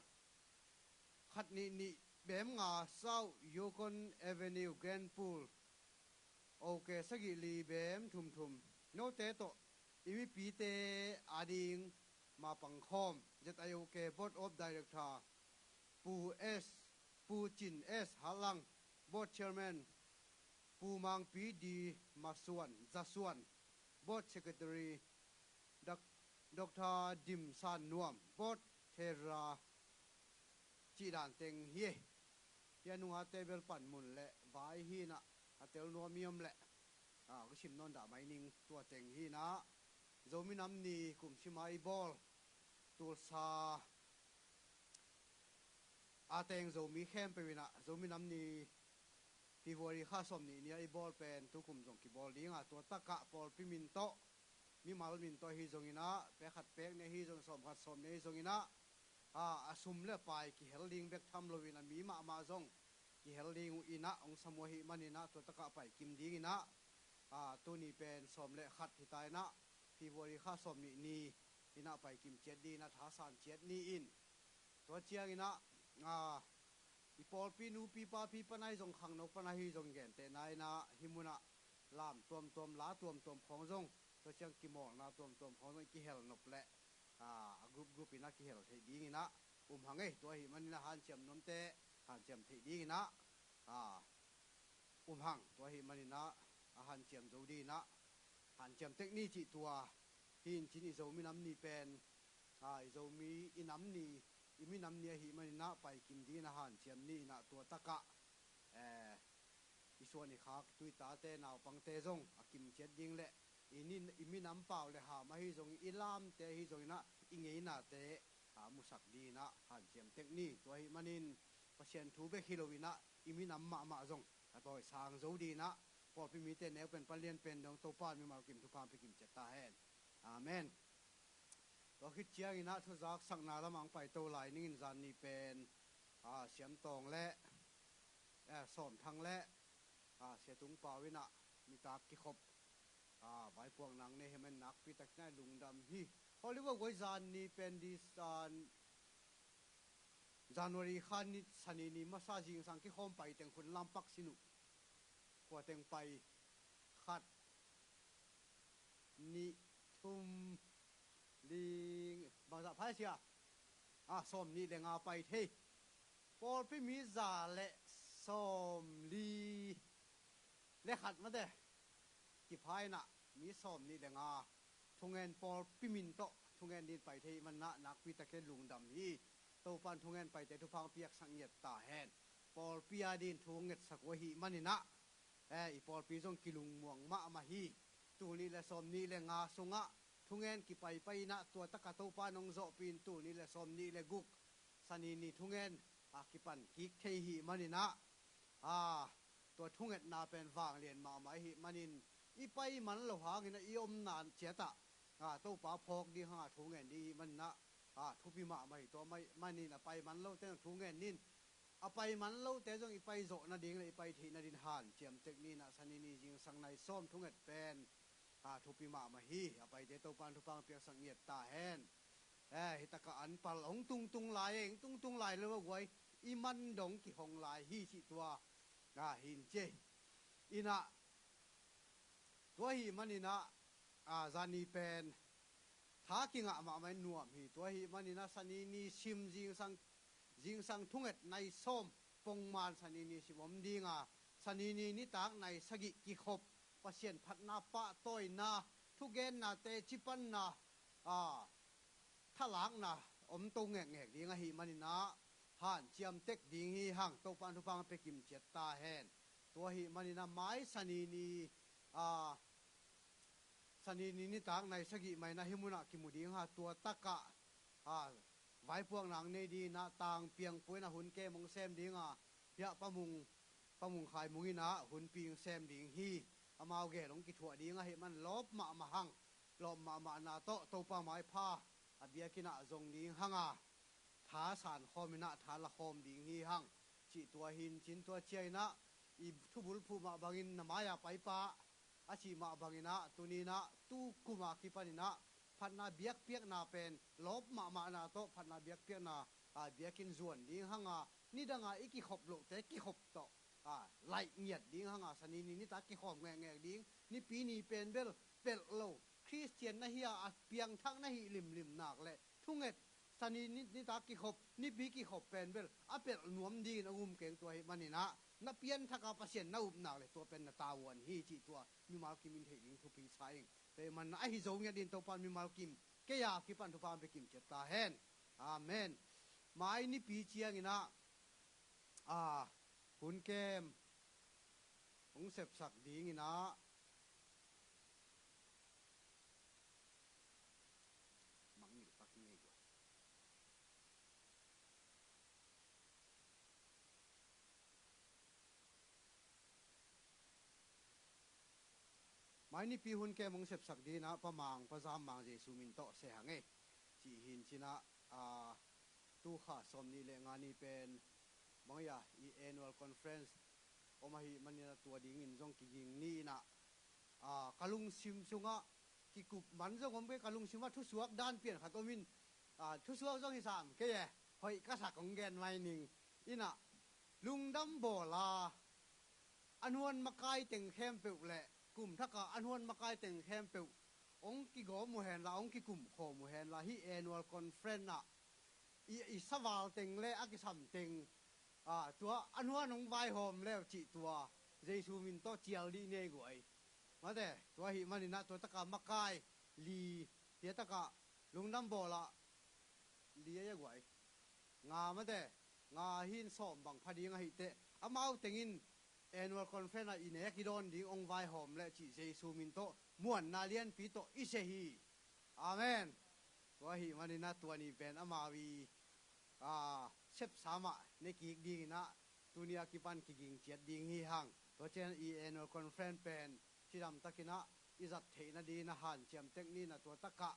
khat nih nih bem nga South Yukon Avenue, Grand Pool. OK, sagih li bem thum thum. Note tawh i mipite ading mapang khawm Z I O K Board of Director Pu S, Pu Cin S Halang, Board Chairman Pu Mangpi D Masuan, Zasuan, Board Secretary Dak-, Dr. Dim San Nuam, Board Treasurer cih dan teng hi. Hih a nunga table panmun le vai hi inah, a tel nuam i om leh, a, ka sim nawn dah mai ning, tua teng hi inah, Zomi Nam Ni kumsima i bawl, Tulsa a teng Zomi khempeuh inah Zomi Nam Ni February kha sawm nih ni-a i bawl pen tukum zong kibawl ding a, tua takah pawlpi min tawh, mimal min tawh ahi zong inah, pek khat pek nih ahi zong, sawm khat sawm nih ahi zong inah, a, a sum le pai kihel ding bek tham loin a mi mahmah zong kihel ding uh inah hong sam uh ahih man inah, tua takah paikim ding inah, a, tuni pen sawm le khat hi ta inah, February kha sawm nih ni inah paikim ciat ding inah, thasan ciat ni in. Tua ciang inah, a, i pawlpi nupi papi pan ahi zong, khangno pan ahi zong, i gentehna inah hih munah lam tuamtuam, la tuamtuam khawng zong, tua ciang kimawlna tuamtuam khawng zong i kihel nop leh, a, a group group inah kihel theih ding inah um hang ei. Tua ahih man inah hanciam nuamte hanciam theih ding inah, a, um hang. Tua ahih man inah a hanciam zo ding inah hanciam tek ni cih tua hi in cin, i Zomi Nam Ni pen, a, i Zomi i nam ni, i minam ni ahih man inah paikim ding inah hanciam ni inah, tua takah, eh, i suan i khak, tu i tate naupangte zong a kim ciat ding le i, i minam pau le ham ahi zong, i lamte ahi zong inah i ngeinate, a, musak ding inah hanciam tek ni. Tua ahih manin Pasian thu bek hi lo inah i minam mahmah zong a tawisang zo ding inah, pawlpi mite neu pen pan lian pen dong Topa in mimal kim thupha hong pia kim ciat ta hen. Amen. Tua khit ciang inah thuzaksakna lamah hong paito lai ning in, zan ni pen, a, Siam Tawng le, eh, Sawm Thang le, a, Sia Tung Pau inah nitak kikhop, a, vaipuakna nei hi man, nakpi tak inah lungdam hi. Hollywood guai, zan ni pen di, zan, January kha ni, Sani ni masa zingsang kikhawm pai teng khun lampak sin uh. Khua teng pai, khat, nih, thum, li, bangzah phai sia? A, sawm nih le nga pai thei. Pawlpi mi za le sawm li le khat mate kipha inah mi sawm nih le nga thungen, pawlpi min tawh thungen din pai thei man inah nakpi tak in lungdam hi. Topa in thungen paite thupha hong piaksak ngiat ta hen. Pawlpi a din thu hong ngetsak uh ahih man inah, eh, i pawlpi zong kilungmuang mahmah hi. Tul nih le sawm nih le nga sungah thungen kipaipai inah, tua takah Topa in hong zawhpih in tul nih le sawm nih le guk Sani ni thungen, a, kipan kik thei ahih man inah, a, tua thungetna pen vanglian mahmah ahih manin, i pai man lo hang inah i omna ciatah, a, Topa phawk ding hanga thungen ding ahih man inah, a, thupi mahmah hi. Tua mah, man inah pai man lote zong thungen nin, a pai man lote zong i pai zawh nading le i pai theih nadin hanciam tek ni inah, Sani ni zingsang nai sawm thunget pen, a, thupi mahmah hi. A paite Topa in thupha hong piaksak ngiat ta hen. Eh, hi takah an pal hong tungtung lai, hong tungtung lai lo a guai, i man dong kihong lai hi cih tua, a, hi in ci ei. Inah, tua ahih man inah, a, zan ni pen tha kingah mahmah in nuam hi. Tua ahih man inah Sani ni sim zingsang, zingsang thunget nai sawm pongman Sani ni sim om ding a, Sani ni nitak nai sagih kikhop, Pasian phatna pahtawina, thugennate cipanna, a, thalakna om to ngekngek ding ahih man inah hanciam tek ding hi hang. Topa in thupha hong pia kim ciat ta hen. Tua ahih man inah mai Sani ni, a, Sani ni nitak nai sagih mah inah hih munah kimu ding ha. Tua takah, a, vaipuakna nei ding inah Tangpiang Pu inah hun kem hong sem ding a, hiah Pa Mung, Pa Mung Khai Mung inah hunpi hong sem ding hi. Amau gel hong kithuah ding ahih man lawp mahmah hang. Lawp mahmahna tawh Topa maipha a biakinn ah zong ding hang a, thasan khawm inah tha la khawm ding hi hang cih tua hi in cin. Tua ciang inah i thubulphuh mah bangin na mai-a paipa a cih mah bang inah tuni inah tukum a kipan inah phatna biakpiakna pen lawp mahmahna tawh phatna biakpiakna, a, biakinn zuan ding hang a, nidang a i kikhop lohte kikhop tawh, a, laih ngiat ding hang a, Sani ni nitak kikhawm ngekngek ding. Nipi ni pen bel pelh lo, Khristian na hi a, a piangthak na hih limlim nak leh thunget, Sani ni, nitak kikhop, Nipi kikhop pen bel a pelh nuam dingin a um keng. Tua ahih man inah na pianthak a Pasian na up nak leh tua pen na tavuan hi cih tua mimal kim in theih ding thupi sa ing. Tua ahih man inah ahi zo ngiat in Topa in mimal kim kei a kipan thupha hong pia kimciat ta hen. Amen. Mai nipi ciangin ah, a, hun kem hong sepsak dingin ah, mangngilh pak hi ngei guai. Mai nipi hun kem hong sepsak dingin ah Pa Mang, Pa Zam Mang Jesu min tawh se hang ei. Cih hi in cin ah, a, tu kha sawmnih le nga ni pen bang hiam, i annual conference om ahih manin ah tua dingin zong kiging ni in ah, a, ka lungsim sungah kikup man zong om kei, ka lungsim ah thusuak dan pian khat om in, a, thusuak zong hi sam kei e, hoih ka sak hong gen mai ning. In ah lungdam bawl a, a nuan makai teng khempeuh le kum thak a a nuan makai teng khempeuh hong kigawm uh hen la, hong kikum khawm uh hen la, hih annual conference ah i, i saval teng le a kisam teng, a, tua a nuan hong vaihawm le uh cih tua Jesu min tawh cial dih ni ei guai. Mate, tua ahih manin ah tua tak a makai li, tua tak a lungdam bawl a li ei a guai. Nga mate, nga hi in sawm bang pha ding ahih teh, amau teng in annual conference ah i nek i dawn ding hong vaihawm le cih Jesu min tawh muanna lianpi tawh i se hi. Amen. Tua ahih manin ah tua ni pen amau i, a, sepsa mah ne kik dingin ah tuni a kipan kiging ciat ding hi hang. Tua ciang i annual conference pen cidam takin ah i zat theih nadingin ah hanciam tek ni in ah tua tak ah,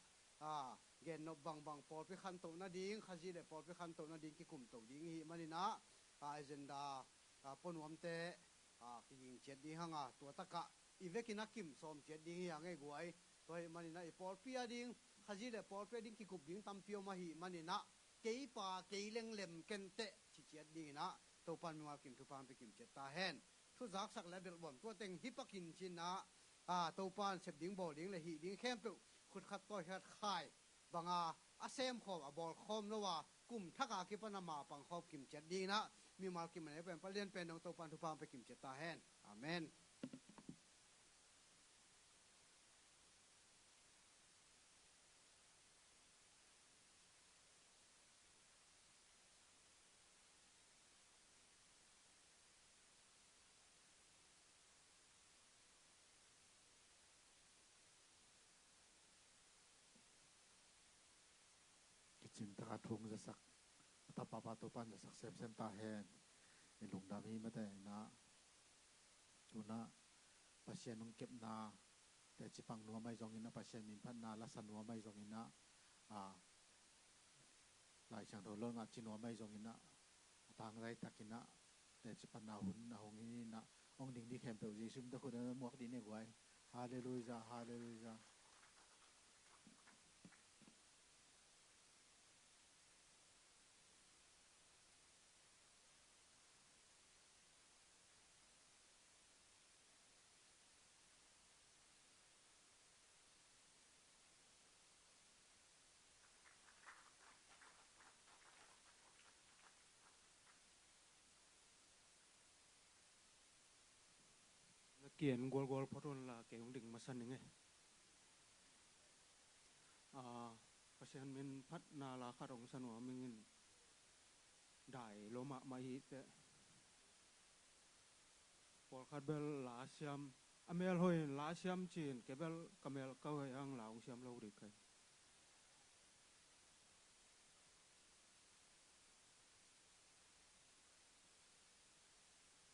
a, gennop bangbang pawlpi khantoh nading, Khazih le pawlpi khantoh nading kikumto ding ahih manin ah, a, agenda, a, pua nuamte, a, kiging ciat ding hang a, tua tak ah i vekin ah kim sawm ciat ding hi hang ei guai. Tua ahih manin ah i pawlpi a ding, Khazih le pawlpi a ding kikup ding tampi om ahih manin ah, kei pa, kei leng lem ken teh ci ciat dingin ah Topa'n mimal kim thupha hong pia kimciat ta hen. Thu zaksak le a belh buam tua teng hi pak in cin ah, a, Topa'n sep ding, bawl ding le hih ding khempeuh khut khat tawi khat khai bang a, a sem khawm, a bawl khawm lo a, kum thak a kipan a ma pang khawm kimciat dingin ah mimal kim a ne pen, palian pen dong Topa'n thupha hong pia kimciat ta hen. Amen. Kicing taka thu hong zasak a tapa pa Topa'n zasak semsem ta hen. I lungdam hi mate in ah, tu in ah Pasian hong kepna teci pang nuam ahi zongin ah, Pasian min phatna la sa nuam ahi zongin ah, a, Lai Siangtho lo ngah ci nuam ahi zongin ah, a tangzai takin ah teci panna hun a hong hi in ah, hong ding ding khempeuh Jesu min tawh khut a muak dih ni ei guai. Halleluiah, halleluiah. Na kian gualgual phot un la, kei hong ding masa ning e. A, Pasian min phatna la khat hong sa nuam ing in, dai lo mahmah hi teh. Pawlkhat bel la siam, a mel hoih in la siam ci-in, kei bel ka mel ka hoih hang la hong siam lo ding ka hi.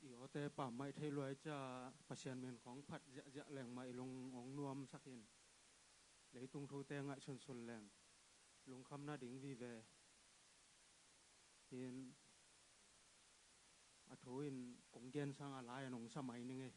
I awte pammaih thei luai cia Pasian min khawng phat ziahziah leng mah i lung hong nuamsak in, leitung thute ngaihsunsun leng lungkham nading vive. In a thu in kong gen sang a lai-in hong sa mai ning e.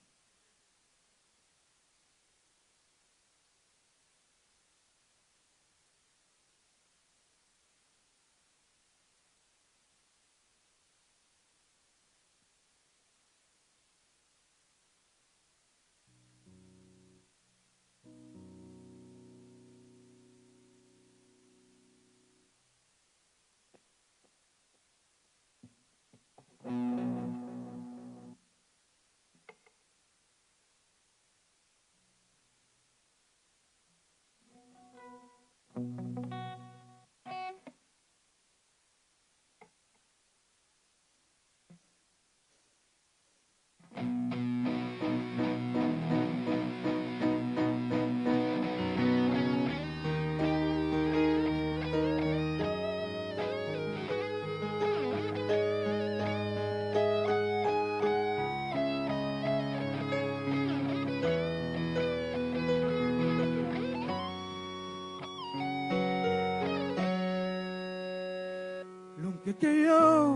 Kei aw,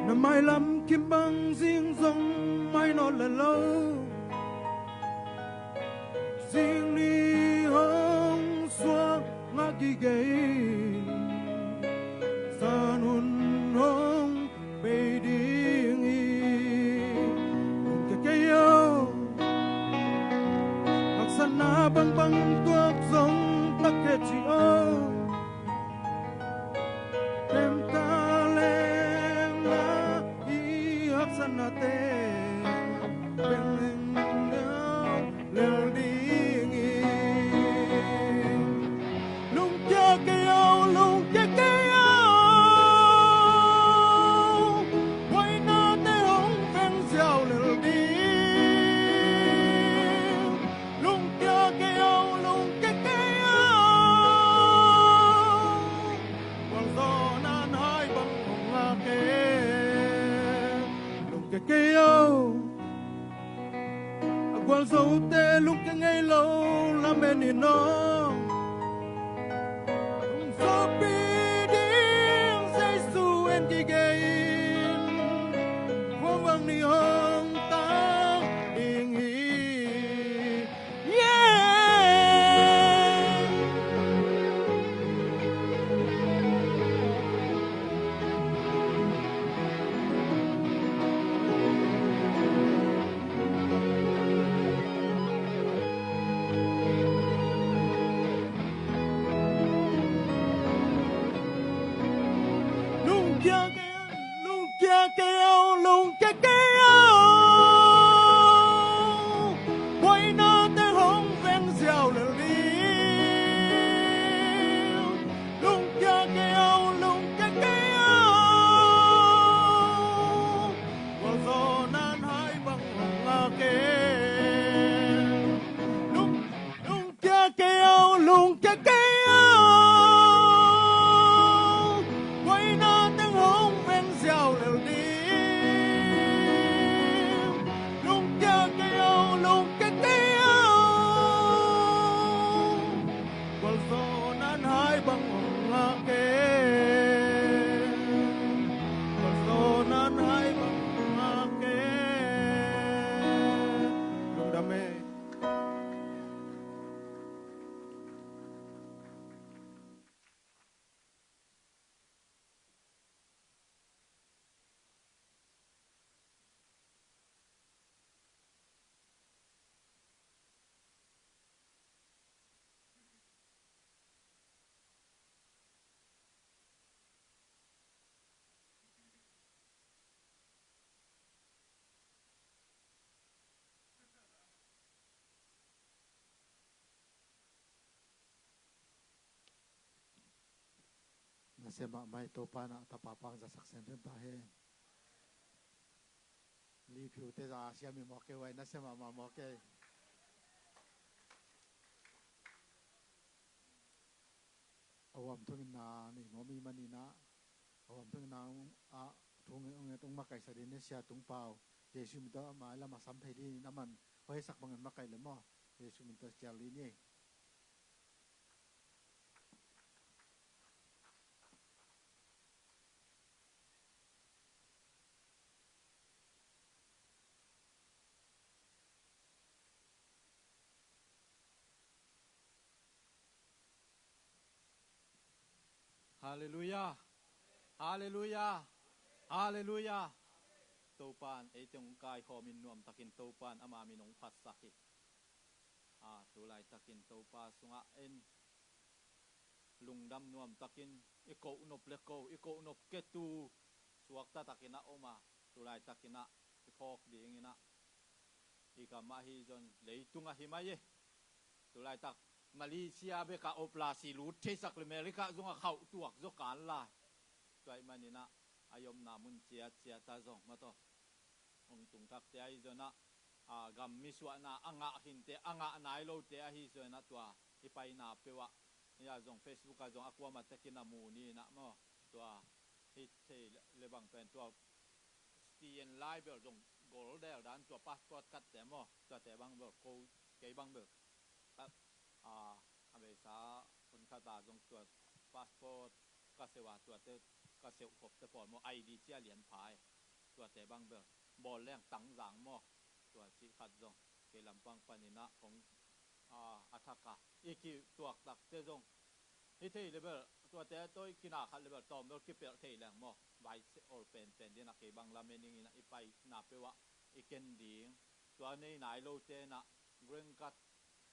na mailam kim bang zing zong mai nawn le lo. Zing ni hong suak ngah gige in, zan hun hong bei ding hi. Lungkia kei aw, haksatna bangbang tuak zong tak kei ci aw. Temta leng la i haksatnate, beng leng lel ding hi. Lungkia kei aw, lungkia kei aw, buainate hong veng ziau lel ding. Lungkia kei aw, lungkia kei aw, gualzawhna hai bang hong ngak e. Lungkia kei aw, a gualzote lungkia ngei lo lamen in aw. Hong zawhpih ding Jesu en gige in, khuavak ni hong tang ding hi. Yeah. Lungkia kei aw, lungkia kei aw, lungkia kei aw, buainate hong veng ziau lel ding. Lungkia kei aw, lungkia kei aw, gualzawhna hai bang hong ngak e. Lung Lungkia kei aw, lungkia kei aw, buaina teng hong veng ziau lel ding. Lungkia kei aw, lungkia kei aw, gualzawhna hai bang hong ngak e. Gualzawhna hai bang hong ngak e. Lungdam e. Nasia mahmah hi. Topa in a tapa pangzasak semsem ta hen. Liphiute zong a siam hi mawk kei uh a, nasia mahmah mawk kei. A huam thungetna nei nuam ahih manin ah, a huam thungetna ah thu nget hong makaihsak ding nasia Tung Pau, Jesu min tawh a mailam a sam thei dingin a man hong hehsak bangin makaih leh maw, Jesu min tawh cial ding ni. Halleluiah. Halleluiah. Halleluiah. Topa in ei teng hong kaikhawmin nuamtakin Topa in ama min hong phatsak hi. A, tulaitakin Topa sungah en lungdam nuamtakin i koh nop le ko, i koh nop ketu suakta takin a om a, tulaitakin ah i phawk dingin ah, i gam ahi zong leitung ahi mai e. Tulaitak Malaysia bek ah operasi lut theisak le America zong a khauh tuak zaw kan lai. Tua ahih manin ah a i omna mun ciatciat ah zong maw taw, hong tungthakte ahi zong ah, a, gam misuahna a ngah khinte, a ngah nai lote ahi zong ah tua i paina peuh ah, ia zong Facebook ah zong a kuamah takin a mu ni in ah maw, tua hih thei le, le bang pen tua T N lai bel zong gol del dan tua passport card te maw, tuate bang bel ko, kei bang bel ka, a, a beisa hun khat a zong tua passport ka seuh a, tuate ka seuh khopte pawl maw, ID cia lian pha e. Tuate bang bel bawl leng tangzang maw, tua cih khat zong kei lampang panin ah hong, a, a thak a, i kituak takte zong hi thei le bel, tuate tawh i kina khat le bel tawm bel kipelh thei leng maw, vai se ol penpen ding a, kei bang lamen ing in ah i paina peuh ah i ken ding. Tua nei nai lote in ah green card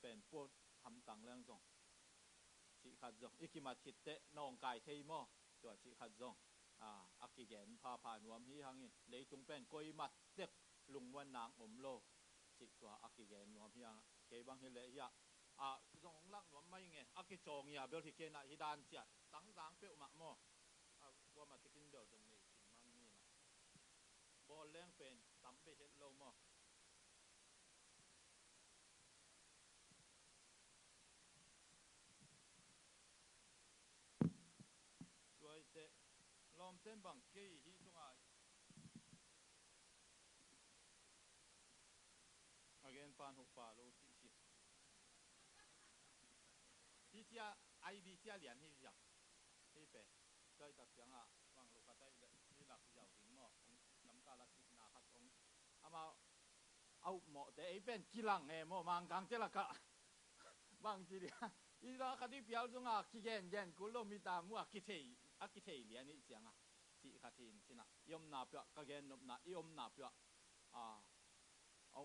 pen put hamtang leng zong cih khat zong, i kimat khit teh nawngkai thei maw, tua cih khat zong, a, a kigen phapha nuam hi hangin, leitung pen koi mat tek lungmuan nang om lo cih tua a kigen nuam hi hang. Kei bang hi leh hi ah, a, zong hong lak nuam mai nge, a kicawng ia bel hi kei in ah, hi dan ciah tangzang peuhmah maw, a, kuamah tekin bel zong nei cing mang ni in ah, bawl leng pen tam bei het lo maw. Tua hi teh, lawmten bang kei hi zong a, a gen pan huh pa lo cih ci. Hi cia, ID cia lian hi cia. Hi pe. Tua hi tak ciang a, bang lo ka taih leh hi lak ziau ding maw, hong lamkal a cihna khat hong, amau a upmawhte ei pen kilang e maw, Mangkangte lakah. Bang ci dia, i la khat i pial zong a kigengen kul lo, mi ta mu a kithei, a kithei lian ih ciang a, cih khat hi in cin ah, i omna peuh ah, ka gennopna, i omna peuh ah, a, a,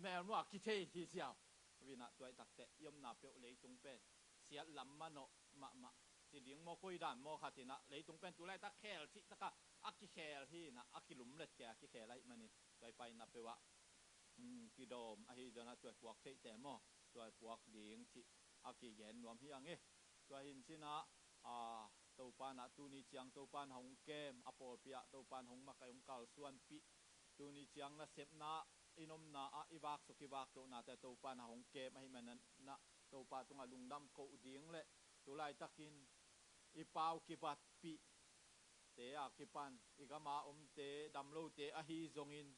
melmuh a kithei hi ziau. Tua in ah tua hi tak teh i omna peuh leitung pen siat lam manawh mahmah ci ding maw, koi dan maw khat in ah, leitung pen tu laitak khel cih tak a, a kikhel hi in ah, a kilumlet kei a kikhel ahih manin, tua i paina peuh ah, um, kidawm ahi zong ah, tua i puak theihte maw, tua i puak ding cih a kigen nuam hi ang e. Tua hi in cin ah, a, Topa in ah tuni ciang Topa in hong kem, a pawlpi ah Topa in hong makaih, hong kalsuanpih, tuni ciang nasepna, i omna ah i vaksuk i vaktohnate Topa in ah hong kem ahih manin ah, Topa tungah lungdam koh ding le tu laitakin i pau kibatpih te a kipan, i gam a omte, damlote ahi zongin,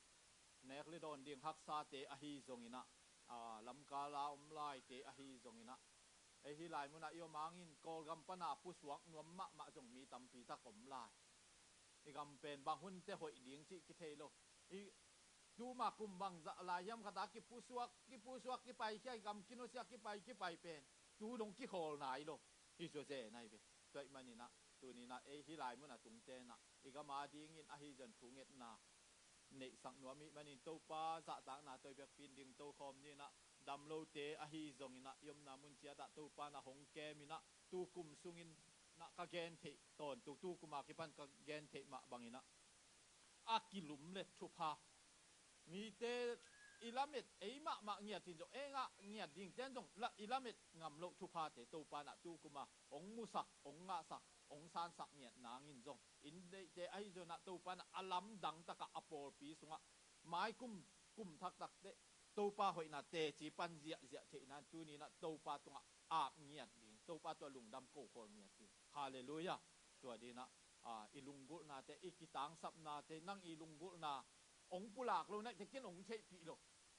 nek le dawn ding haksate ahi zongin ah, a, lamkal a om laite ahi zongin ah, ei hih lai mun ah i om hangin Kawlgam pan a pusuak nuam mahmah zong mi tampi tak om lai. I gam pen bang hun teh hoih ding cih kithei lo. I tuma kum bangzah lai hiam khat a kipusuak, kipusuak, kipaikhia, i gam kinusia, kipai, kipai pen tu dong kikhawl nai lo. Hi zawzen ahi ve. Tua ahih manin ah tuni in ah ei hih lai mun a tungte in ah i gam a dingin ahi zong thungetna neihsak nuam ih manin, Topa zahtakna tawh i vekpi in ding tokhawm ni in ah, damlote ahi zongin ah, i omna mun ciat ah Topa in ah hong kem in ah, tu kum sungin ah ka gen theih tawntung, tu kum a kipan ka gen theih mah bangin ah, a kilumlet thupha, mite i lamet, ei mahmah ngiat in zong, ei ngah ngiat dingten zong la, i lamet ngam loh thuphate Topa in ah tu kum a hong musak, hong ngahsak, hong sansak ngiat nangin zong, inn deihte ahi zongin ah Topa in ah a lamdang tak ah a pawlpi sungah mai kum, kum thak tak teh Topa hoihna teci pan ziahziah theihna in tuni in ah Topa tungah ap ngiat ding, Topa tungah lungdam kokhawl ngiat ding. Halleluiah. Tua ding in ah, a, i lunggulhnate, i kitangsapnate, nang i lunggulhna hong pulak lo, na i tekin hong theihpih lo.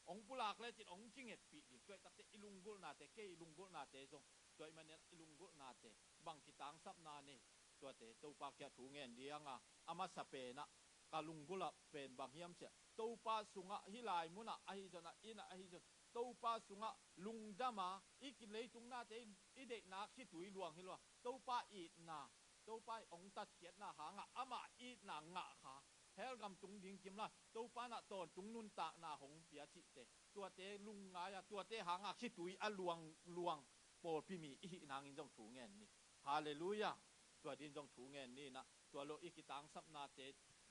Hong pulak lecin hong kingetpih ding. Tua hi tak teh i lunggulhnate, kei i lunggulhnate zong, tua ahih manin i lunggulhnate, bang kitangsapna nei, tuate Topa kiang thu ngen ding a, a masa pen ah ka lunggulh ah pen bang hiam cih leh, Topa sungah hih lai mun ah ahi zongin ah, inn ah ahi zongin, Topa sungah lungdam a, i ki leitung nate i, i deihna khitui luang hi lo a, Topa itna, Topa i hong tatkhiatna hangah amah itna ngah kha, hell gam tung ding kim lai Topa in ah tawntung nuntakna hong pia cihte, tuate lungngai a, tuate hangah khitui a luang luang pawlpi mi i hih nangin zong thu ngen ni. Halleluiah. Tua ding zong thu ngen ni in ah, tua lo i kitangsapnate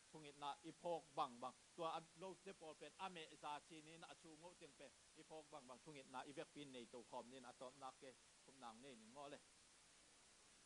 thungetna i phawk bangbang, tua a lote pawl pen a mehza ci ni in ah, a chungoh teng pen i phawk bangbang thungetna i vekpi in nei tokhawm ni in ah, a tawpna ke khupna hong nei ning maw le.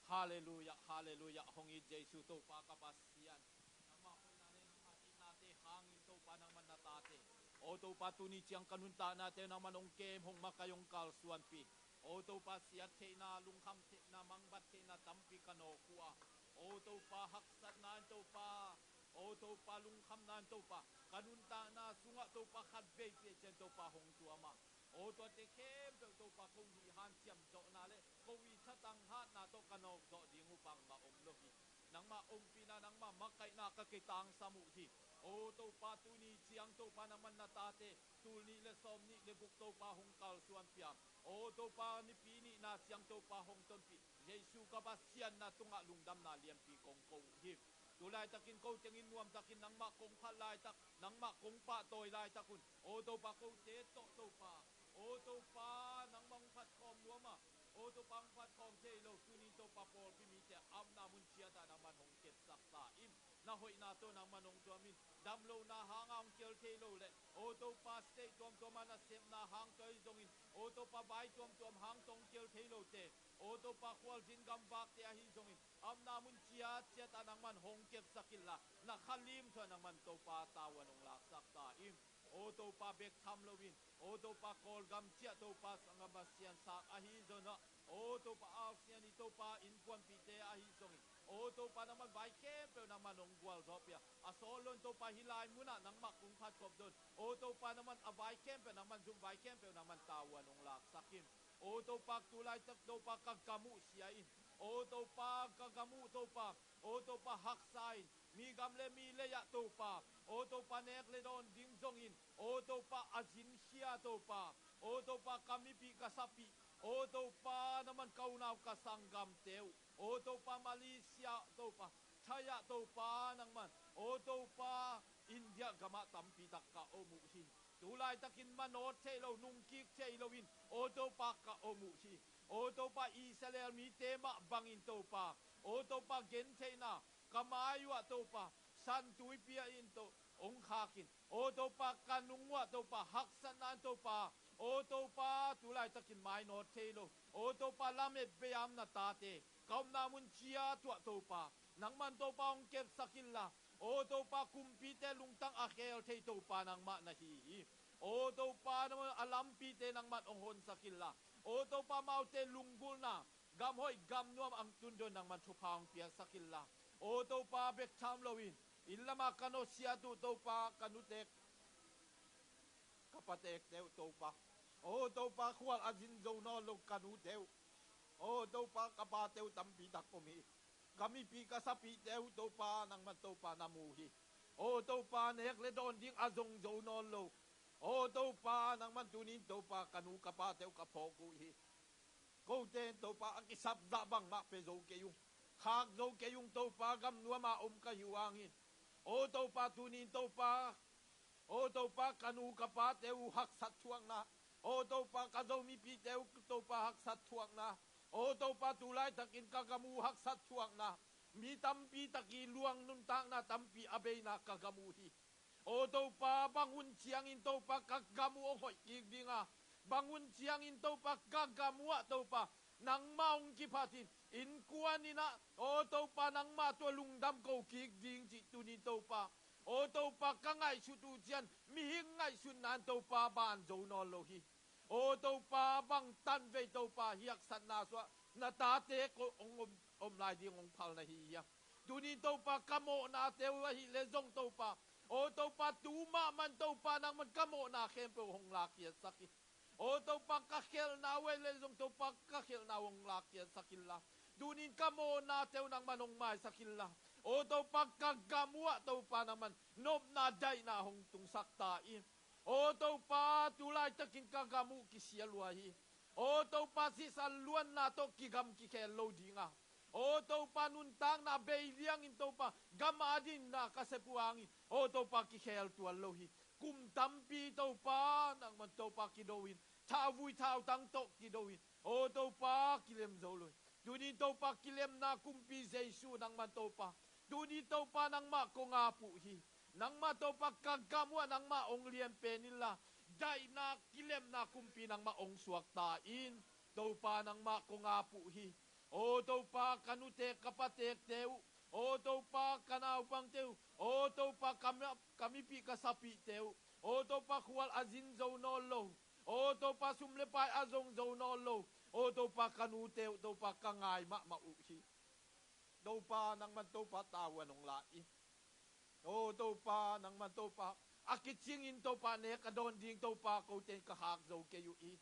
Halleluiah, halleluiah. Hong it Jesu Topa ka Pasian, nangmah hoihna le nangmah itnate hangin Topa nangman na tate, o Topa, tuni ciang ka nuntaknate nangman hong kem, hong makaih, hong kalsuanpih. O Topa, siat theihna, lungkham theihna, mangbat theihna tampi ka nawk uh a, o Topa, haksatna in Topa, o Topa, lungkhamna in Topa, ka nuntakna sungah Topa, khat vei vei ciang Topa hong tuam a, o tuate khempeuh Topa, kong hih hanciam zawhna le Ko i thatang hatna tawh ka nawk zawh ding uh bangmah om lo hi. Nangmah ompihna, nangmah makaihna ka kitangsam uh hi. O Topa, tuni ciang Topa, nangman na tate tul nih le sawm nih le guk Topa hong kalsuanpih a, o Topa, Nipi nihna ciang Topa hong tonpih Jesu ka Pasian na tungah lungdamna lianpi kong ko uh hi. Tu laitakin ko tengin nuamtakin nangmah kong phat laitak, nangmah kong pahtawi laitak un, o Topa, kote tawh Topa, o Topa, nangmah hong phatkhawm nuam a, o Topa, hong phatkhawm thei lo, tunin Topa, pawlpi mite a omna mun ciatah nangman hong kepsak ta in. Na hoihna tawh nangman hong tuam in. Damlohna hanga hong kel thei lo le, o Topa, state tuamtuam a nasepna hang tawh ahi zongin, o Topa, vai tuamtuam hang tawh hong kel thei lote, o Topa, khualzin gamvakte ahi zongin, a omna mun ciatciatah nangman hong kepsak inla, na kha lim tawh nangman Topa, tavuan hong laksak ta in. O Topa, bek tham loin, o Topa, Kawlgam ciah Topa, sanggam Pasian sak ahi zongin ah, o Topa, Alsian i Topa, innkuanpihte ahi zongin, o Topa, nangman vai khempeuh nangman hong gualzawhpih a, a sawt loin Topa, hih lai munah nangmah kong phatkhop zong, o Topa, nangman a vai khempeuh nangman zum, vai khempeuh nangman tavuan hong laksak in. O Topa, tu laitak Topa, ka gam uh sia in, o Topa, ka gam uh Topa, o Topa, haksa in, mi gam le mi lei ah Topa, o Topa, nek le dawn ding zongin, o Topa, a zinkhia Topa, o Topa, ka mipih ka sapih, o Topa, nangman ka unau ka sanggamte uh, o Topa, Malaysia Topa, Thai ah Topa, nangman, o Topa, India gamah tampi tak ka om uh hi. Tu laitakin manawt thei lo, nungkik thei loin, o Topa, ka om uh hi. O Topa, Israel mite mah bangin Topa, o Topa, gentheihna ka mai uh ah Topa, San Tuipi ah in to hong khak in, o Topa, ka nung uh ah Topa, haksatna in Topa, o Topa, tu laitakin mainawt thei lo, o Topa, lamet bei a om na tate, ka omna mun ciat uh ah Topa, nangman Topa, hong kepsak inla, o Topa, kumpite lungtang a khel thei Topa nangmah na hi hi. O Topa, nangman a lampite nangman hong honsak inla, o Topa, amaute lunggulhna, gam hoih gam nuam a tun ding nangman thupha hong piaksak inla, o Topa, bek tham loin, inn lamah ka nusiat uh Topa, ka nutek ka patekte uh Topa, o Topa, khual a zin zo nawn lo ka nute uh, o Topa, ka pate uh tampi tak om hi. Ka mipih ka sapihte uh Topa, nangman Topa, na mu hi. O Topa, nek le dawn ding a zong zo nawn lo, o Topa, nangman tunin Topa, ka nu ka pate uh ka phawk uh hi. Kote in Topa, a kisap zah bangmah pia zo kei ung, khak zo kei ung Topa, gam nuam a om ka hi uh hangin, o Topa, tunin Topa, o Topa, ka nu ka pate uh haksat thuakna, o Topa, ka Zomipite uh Topa, haksat thuakna, o Topa, tu laitakin ka gam uh haksat thuakna, mi tampi tak i luang nuntakna tampi a beina ka gam uh hi. O Topa, bang hun ciangin Topa, ka gam uh hong hoih kik ding a, bang hun ciangin Topa, ka gam uh ah Topa, nangmah hong kiphat in, innkuan in ah, o Topa, nangmah tawh lungdam ko kik ding cih tunin Topa, o Topa, ka ngaihsut uh ciang mihing ngaihsutna in Topa, ban zo nawn lo hi. O Topa, bang tanvei Topa, hiaksatna suah na tate ko hong om, om lai ding hong phal na hi hiam? Tunin Topa, ka mawhnate uh ahih leh zong Topa, o Topa, tu mahmah in Topa, nangman ka mawhna khempeuh hong lakkhiatsak in. O Topa, ka khelhna uh ahih leh zong Topa, ka khelhna uh hong lakkhiatsak inla, tunin ka mawhnate uh nangman hong maisak inla, o Topa, ka gam uh ah Topa, nangman nopna daihna hong tungsak ta in. O Topa, tu laitakin ka gam uh kisia lua hi. O Topa, sisan luanna tawh kigam kikhel lo ding a, o Topa, nuntakna bei liangin Topa, gam a dinna ka sep uh hangin, o Topa, kikhel tuan lo hi. Kum tampi Topa, nangman Topa, kido in, thauvui thautang tawh kido in, o Topa, kilem zo lo hi. Tunin Topa, kilemna kumpi Jesu nangman Topa, tunin Topa, nangmah kong ap uh hi. Nangmah Topa, ka gam uh ah nangmah hong lian pen inla, daihna, kilemna kumpi nangmah hong suak ta in. Topa, nangmah kong ap uh hi. O Topa, ka nute ka patekte uh, o Topa, ka naupangte uh, o Topa, ka mi, ka mipih ka sapihte uh, o Topa, khual a zin zo nawn lo, o Topa, sum le pai a zong zo nawn lo, o Topa, ka nute uh Topa, ka ngai mahmah uh hi. Topa, nangman Topa, tavuan hong la in. O Topa, nangman Topa, a kicingin Topa, nek a dawn ding Topa, kote in ka khak zo kei uh hi.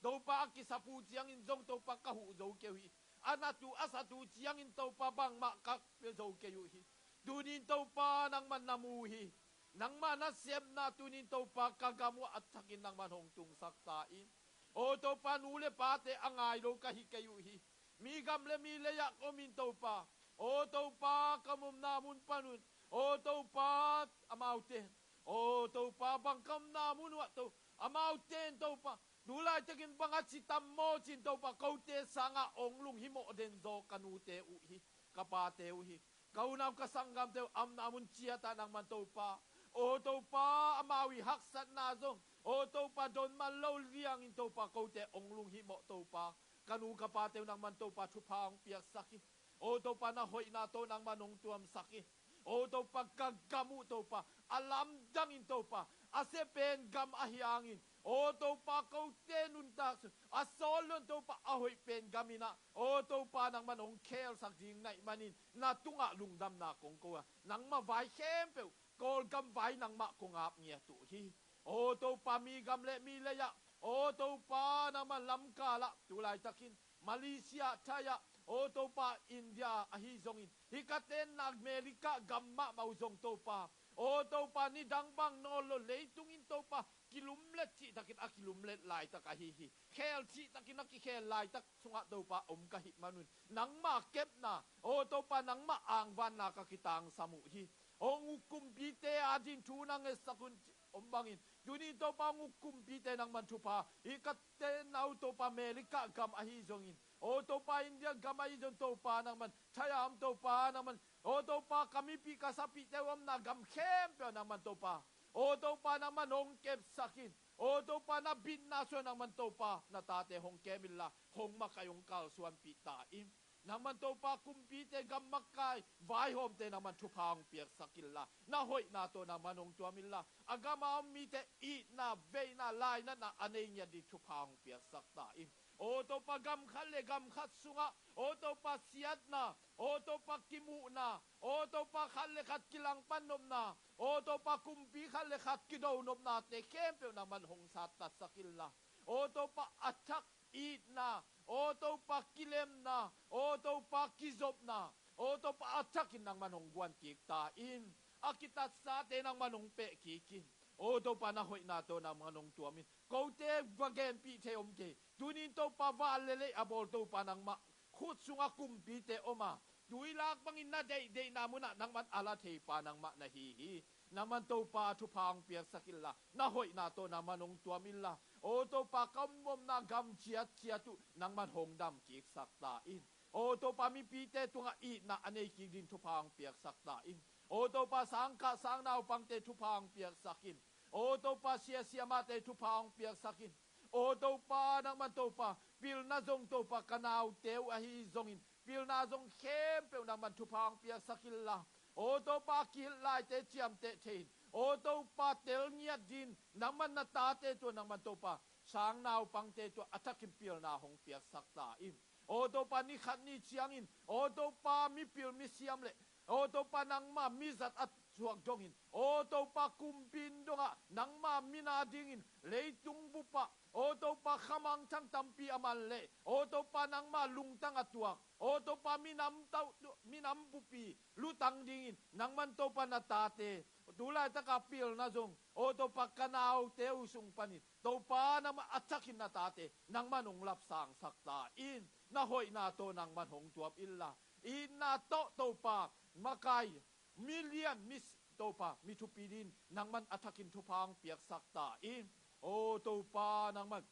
Topa a kisap uh ciangin zong Topa ka huh zo kei uh hi. A nat uh a sat uh ciangin Topa bangmah ka pia zo kei uh hi. Tunin Topa nangman na mu uh hi. Nangmah na sepna tunin Topa ka gam uh a thakin nangman hong tungsak ta in. O Topa nu le pate a ngai lo ka hi kei uh hi. Mi gam le mi lei ah ka om in Topa. O Topa ka omna mun pan un. O Topa amaute. O Topa bang ka omna mun uh ah to. Amaute in Topa. Tu laitakin bang a ci tam maw cin Topa kote sangah ong lunghimawh den zaw ka nute uh hi. Ka pate uh hi. Ka unau ka sanggamte uh a omna mun ciatah nangman Topa. O Topa amau i haksatna zong. O Topa don man lo liangin Topa kote ong lunghimawh Topa. Ka nu ka pate uh nangman Topa thupha hong piaksak hi. O Topa na hoihna tawh nangman hong tuamsak hi. O Topa ka gam uh Topa a lamdangin Topa a sia pen gam ahi hangin. O Topa kote nuntak sun a sawl lon Topa a hoih pen gam inah. O Topa nangman hong khelsak ding naih manin na tungah lungdamna kong ko a. Nangmah vai khempeuh Kawlgam vai nangmah kong ap ngiat uh hi. O Topa mi gam le mi lei ah. O Topa nangman lamkal ah tu laitakin Malaysia, Thai ah, o Topa India ahi zongin, hih ka tenna America gam mahmah uh zong Topa, o Topa nidang bang nawn lo leitungin Topa kilumlet cihtakin a kilumlet laitak ahi hi. Khel cihtakin a kikhel laitak sungah Topa om ka hih manun, nangmah kepna, o Topa nangmah angvanna ka kitangsam uh hi. Hong uk kumpite ading thu na ngetsak un om bangin, tuni Topa hong uk kumpite nangman thupha, hih ka tenna uh Topa America gam ahi zongin, o Topa India gam ahi zong Topa nangman, Thai ah om Topa nangman, o Topa ka mipih ka sapihte uh omna gam khempeuh nangman Topa, o Topa nangman hong kepsak in, o Topa na bitna sua nangman Topa na tate hong kem inla, hong makai hong kalsuanpih ta in. Nangman Topa kumpite gam makai vaihawmte nangman thupha hong piaksak inla, na hoihna tawh nangman hong tuam inla, a gam a om mite itna, veina, lainatna a nei ngiat ding thupha hong piaksak ta in. O Topa gam khat le gam khat sungah, o Topa siatna, o Topa kimuhna, o Topa khat le khat kilangpan nopna, o Topa kumpi khat le khat kido nopnate khempeuh nangman hong sattatsak inla, o Topa a thak itna, o Topa kilemna, o Topa kizopna, o Topa a thakin nangman hong guan kik ta in. A kitatsate nangman hong peh kik in. O Topa na hoihna tawh nangman hong tuam in. Kote va genpih thei om kei. Tunin Topa van le lei a bawl Topa nangmah khut sungah kumpite om a, tui lak bangin na deihdeihna munah nangman a la theipa nangmah na hi hi. Nangman Topa thupha hong piaksak inla, na hoihna tawh nangman hong tuam inla, o Topa ka omomna gam ciatciat uh nangman hong dam kiksak ta in. O Topa mipite tungah itna a nei kik ding thupha hong piaksak ta in. O Topa sangkah sangnaupangte thupha hong piaksak in. O Topa sia siamahte thupha hong piaksak in. O Topa nangman Topa pilna zong Topa ka naute uh ahi zongin, pilna zong khempeuh nangman thupha hong piaksak inla, o Topa kihilh laite ciamteh thei in, o Topa tel ngiat ding nangman na tate tua nangman Topa sangnaupangte tua a thakin pilna hong piaksak ta in. O Topa ni khat ni ciangin, o Topa mipil misiam le, o Topa nangma mizat a suak dongin, o Topa kumpi in dongah nangma min a dingin leitung bupah, o Topa khamangthang tampi a man leh, o Topa nangma lungtang a tuak, o Topa minam tauh, minam bupi lutang dingin nangman Topa na tate tu laitaka pilna zong, o Topa ka naute uh sung panin Topa nangmah a thakin na tate nangman hong lapsangsak ta in. Na hoihna tawh nangman hong tuam inla, itna tawh Topa makai, milian mi Topa mi thupi ding nangman a thakin thupha hong piaksak ta in. O Topa nangman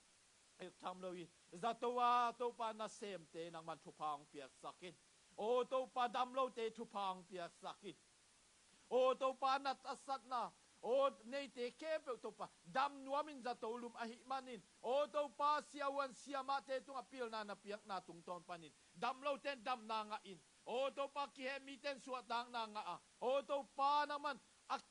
ek tham lo hi. Zato a Topa nasemte nangman thupha hong piaksak in. O Topa damlote thupha hong piaksak in. O Topa na tasatna, o neite khempeuh Topa dam nuamin zato lum ahih manin, o Topa siavuan siamahte tungah pilna na piakna tungtawn panin damlote in damna ngah in. O Topa kiheh mite in suahtakna ngah a, o Topa nangman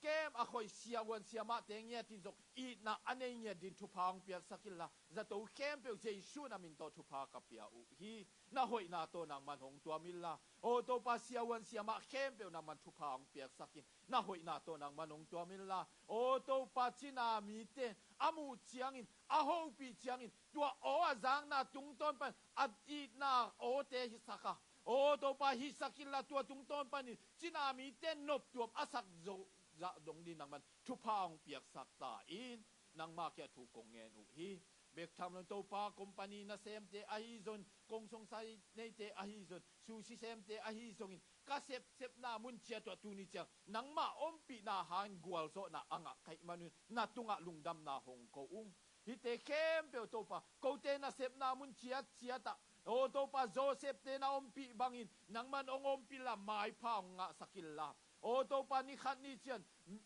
kem a khoi siavuan siamahte ngiatin zong itna a nei ngiat dingin thupha hong piaksak inla, zato khempeuh Jesu na min tawh thupha ka pia uh hi. Na hoihna tawh nangman hong tuam inla, aw Topa, siavuan siamah khempeuh nangman thupha hong piaksak in. Na hoihna tawh nangman hong tuam inla, aw Topa, cina mite a muh ciangin, a hopih ciangin, tua aw a zakna tungtawn pan a itna awte hisak a, aw Topa, hisak inla, tua tungtawn panin cina mite noptuam a sak zo zah dong dingin nangman thupha hong piaksak ta in. Nangma kiangah thu kong ngen uh hi. Bek tham lo Topa, company nasemte ahi zong, kong song sai neite ahi zong, sushi semte ahi zongin, ka sepsepna mun ciat uah tuni ciang nangma ompihna hangin gualzawhna a ngah ka hih manun na tungah lungdamna hong ko ung. Hihte khempeuh Topa, kote nasepna mun ciatciat ah, aw Topa, Joseph-te na ompih bangin nangman hong ompih inla, maipha hong ngahsak inla, aw Topa, ni khat ni ciang,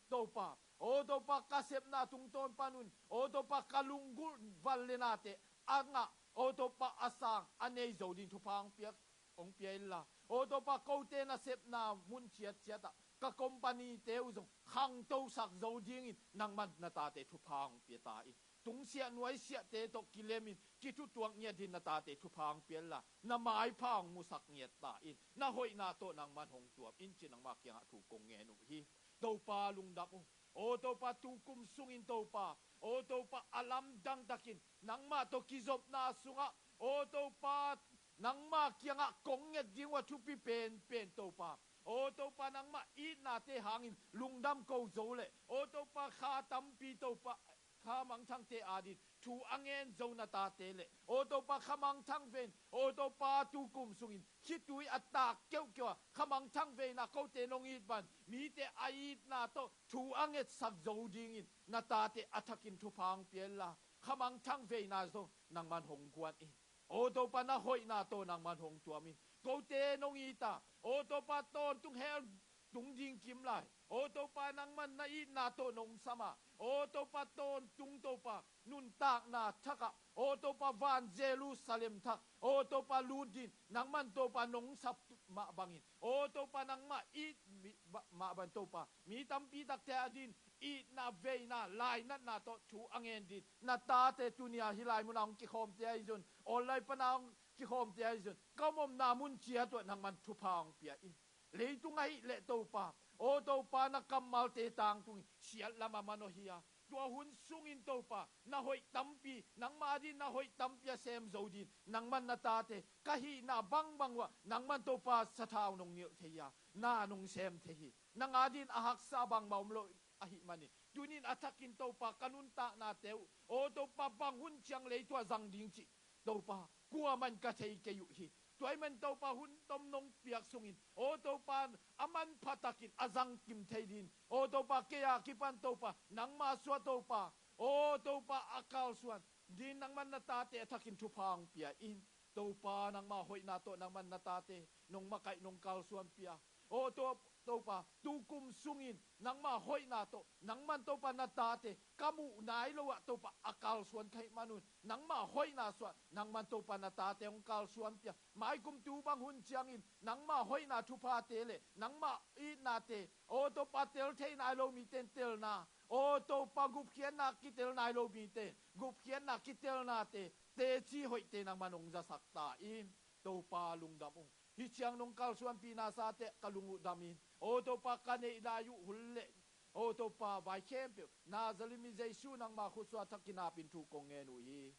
Topa, aw Topa, ka sepna tungtawn panun, aw Topa, ka lunggulh vanlenate a ngah, aw Topa, a sang a nei zo dingin thupha hong piak, hong pia inla, aw Topa, kote nasepna mun ciatciat ah ka company-te uh zong khangtosak zo dingin nangman na tate thupha hong pia ta in. Tungsiah nuaisiahte tawh kilemin kithutuak ngiat dingin na tate thupha hong pia inla, na maipha hong musak ngiat ta in. Na hoihna tawh nangman hong tuam in, ci-in nangma kiangah thu kong ngen uh hi. Topa, lungdam uh. Aw Topa, tukum sungin Topa, aw Topa, a lamdang takin nangmah tawh kizopna sungah, aw Topa, nangma kiangah kong nget ding uh a thupi penpen Topa, aw Topa, nangmah itnate hangin lungdam ko zo leh, aw Topa, kha tampi Topa, kha mangthangte adingin thu a ngen zo na tate leh, aw Topa, kha mangthang vei-in, aw Topa, tukum sungin khitui a tak keuhkeuh a kha mangthang veina kote nong it bang, mite a itna tawh thu a ngetsak zo dingin na tate a thakin thupha hong pia inla, kha mangthang veina zong nangman hong guan in. Aw Topa, na hoihna tawh nangman hong tuam in. Kote nong it a, aw Topa, tawntung hell tung ding kim lai, aw Topa, nangman na itna tawh nong sam a, aw Topa, tawntung Topa, nuntakna thak ah, aw Topa, van Jerusalem thak, aw Topa, lut dingin nangman Topa nong sap mah bangin, aw Topa, nangmah it mi, ba, mah bang Topa, mi tampi takte adingin itna veina lainatna tawh thu a ngen dingin na tate tuni-a hih lai munah hong kikhawmte ahi zong, online pana hong kikhawmte ahi zong, ka omna mun ciat uah nangman thupha hong pia in. Leitung ahih leh Topa, aw Topa, na kammalte tangtungin siat lamah manawh hi a, tua hun sungin Topa, na hoih tampi, nangma adingin na hoih tampi a sem zo dingin nangman na tate, ka hihna bangbang uah nangman Topa, sathau nong nilh thei hi a, na nong sem thei hi. Nang adingin a haksa bangmah om lo ahih manin, tuni-in a thakin Topa, ka nuntaknate uh, aw Topa, bang hun ciang lei tuah zang ding cih Topa, kuamah in ka thei kei uh hi. Tua ahih manin Topa, hun tom nong piak sungin, aw Topa, a manpha takin a zangkim thei dingin, aw Topa, kei a kipan Topa, nangma suah Topa, aw Topa, a kalsuan dingin nangman na tate a thakin thupha hong pia in. Topa, nangma hoihna tawh nangman na tate nong makaih, nong kalsuanpih a, aw To, Topa, tukum sungin nangma hoihna tawh nangman Topa, na tate ka muh nai lo ah Topa, a kalsuan ka hih manun, nangma hoihna suah nangman Topa, na tate hong kalsuanpih a, maikum tu bang hun ciangin nangma hoihna thuphate leh nangma itnate, aw Topa, tel thei nai lo mite in telna, aw Topa, gupkhiatna kitel nai lo mite in gupkhiatna kitelnate, teci hoihte nangman hong zasak ta in. Topa, lungdam ung. Hih ciang nong kalsuanpihna sate ka lung uh dam in, aw Topa, ka neih lai uh hun leh, aw Topa, vai khempeuh Nazareth mi Jesu nangma khutsuah thakin apin thu kong ngen uh hi.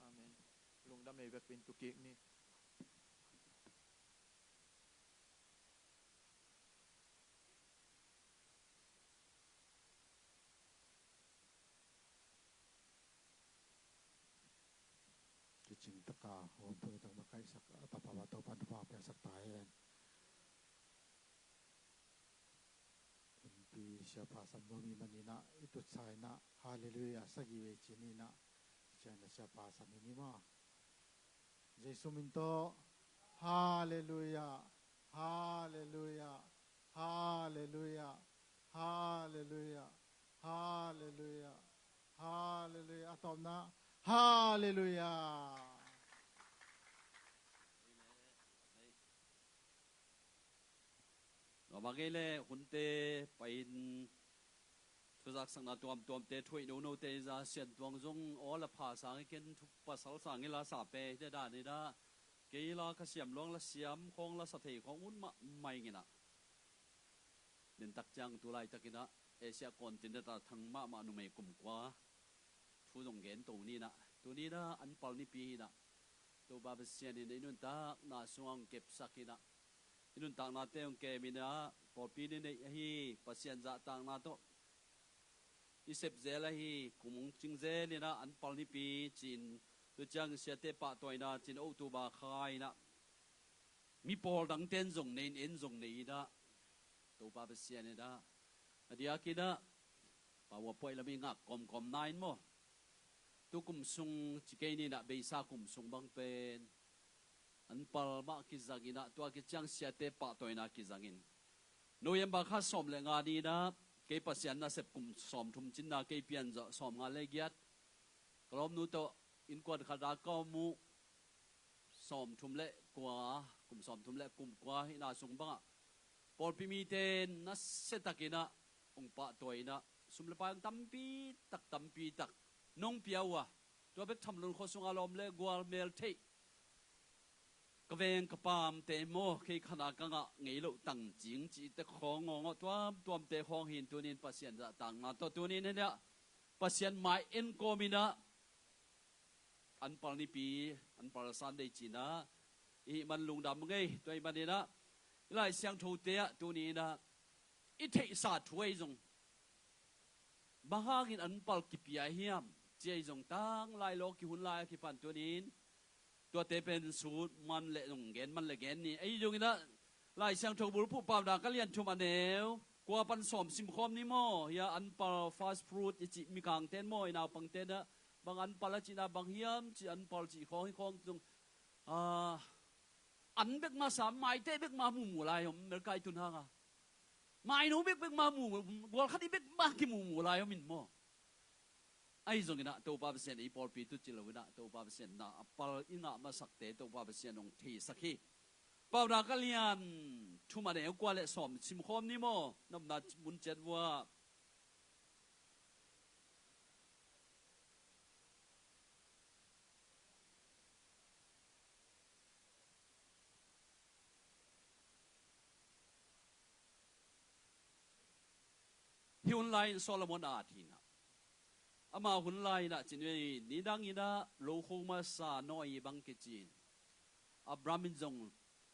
Amen. Lungdam ei vekpi-in tu kik ni. Kicing taka hawmpuai tak makaihsak a tapa Topa'n thupha piaksak ta hen. Hunpi siapa sam nuam i manin ah, i tutsa in ah Halleluiah sagih vei ci ni in ah, i ciang in ah siapa sam hi ni maw. Jesu min tawh. Halleluiah. Halleluiah. Halleluiah. Halleluiah. Halleluiah. Halleluiah. A tawpna. Halleluiah. Tua bang kei leh hunte pai-in Zaksakna tuamtuamte thuaih nonote i za siantuang zong awl a pha sang i ken thu pasal sang i la sa pe hi dan i dah. Kei la ka siam luang la siam khawng la sa thei khawng ut mahmah ing inah. Dentak ciang tu laitakinah Asia continent ah thang mahmah numei kum kua thu zong gen to ninah, tuninah an pal nipi hinah, Topa Pasian in i nuntakna sungah hong kepsak hinah, i nuntaknate hong kem inah, pawlpi ni neih ahi Pasian zahtakna tawh i sepzel ahi kum hong cingzel inah an pal nipi cin, tu ciang siate pahtawina cin October kha inah mi pawl dangten zong nei in en zong nei inah, Topa Pasian inah a diakinah paua puaih lam i ngak kawmkawm na in maw? Tu kum sung ci kei ninah beisa kum sung bang pen an pal mah kizang inah tua kiciang siate pahtawina kizangin November kha sawm le nga ninah kei Pasian nasep kum sawmthum cinna kei pianzawh sawm nga le giat ka lawmnu tawh innkuan khat a ka om uh. Sawmthum le kua, kum sawmthum le kum kua hina sung bangah pawlpi mite nasiatakinah hong pahtawi inah sum le pai hong tampi tak tampi tak nong pia uh a, tua bek thamlun khua sungah lawm le gual mel theih ka veng ka pamte maw, kei khana ka ngah ngei loh tang cing cihte khawng ngawngawh tuamtuamte khawng hin tunin Pasian zahtakna tawh tunin heniah Pasian mai en kawm inah an pal nipi, an pal Sunday cinah i hih man lungdam ngei. Tua i maninah i Lai Siangthote ah tuninah i theihsa thu ahi zong bang hangin an pal kipia hiam ci ahi zong tanglai law kihun lai a kipan tunin tuate pen sut man le zong gen man le gen ni. Ahi zonginah Lai Siangtho bulphuh Paunak a lian thum a neu kua pan sawm simkhawm ni maw? Hia an pal first fruit i cih mikangten maw, i naupangten ah bang an pal a cihna bang hiam cih an pal cih khawng hi khawng zong, ah, an bek masa, maite bek ma mumu lai om America i tun hanga. Mainu bek bek ma mumu, gualkhat i bek ma kimumu lai om in maw? Ahi zonginah Topa Pasian i pawlpi tu ci loinah Topa Pasian na a pal i ngah masakte Topa Pasian hong theisak hi. Paunak a lian thum a neu kua le sawm simkhawm ni maw? Namna mun ciat vua. Hi hun lai-in Solomon a thina ama hun lai-inah cin vei nidang inah lokho masa Noah i bang kicin Abraham in zong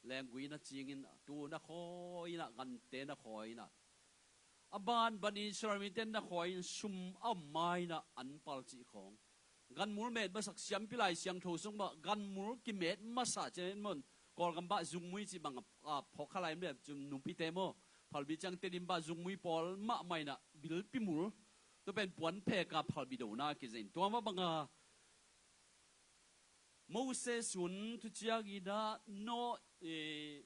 lenggui na cingin tu na khawi inah gante na khawi inah a banban Israel mite na khawi in sum a om ma inah an pal cih khawng ganmul met masak siampi Lai Siangtho sung mah ganmul kimet masa cian mun Kawlgam bah zungmui cih bang a phawk khalai mah cun numpite maw phalbi ciang Tedim bah zungmui pawl mahmah inah bilpi mul tu pen puan pheka phalbi dona kizen tua mah banga Moses hun tu ciang inah Noah, eh,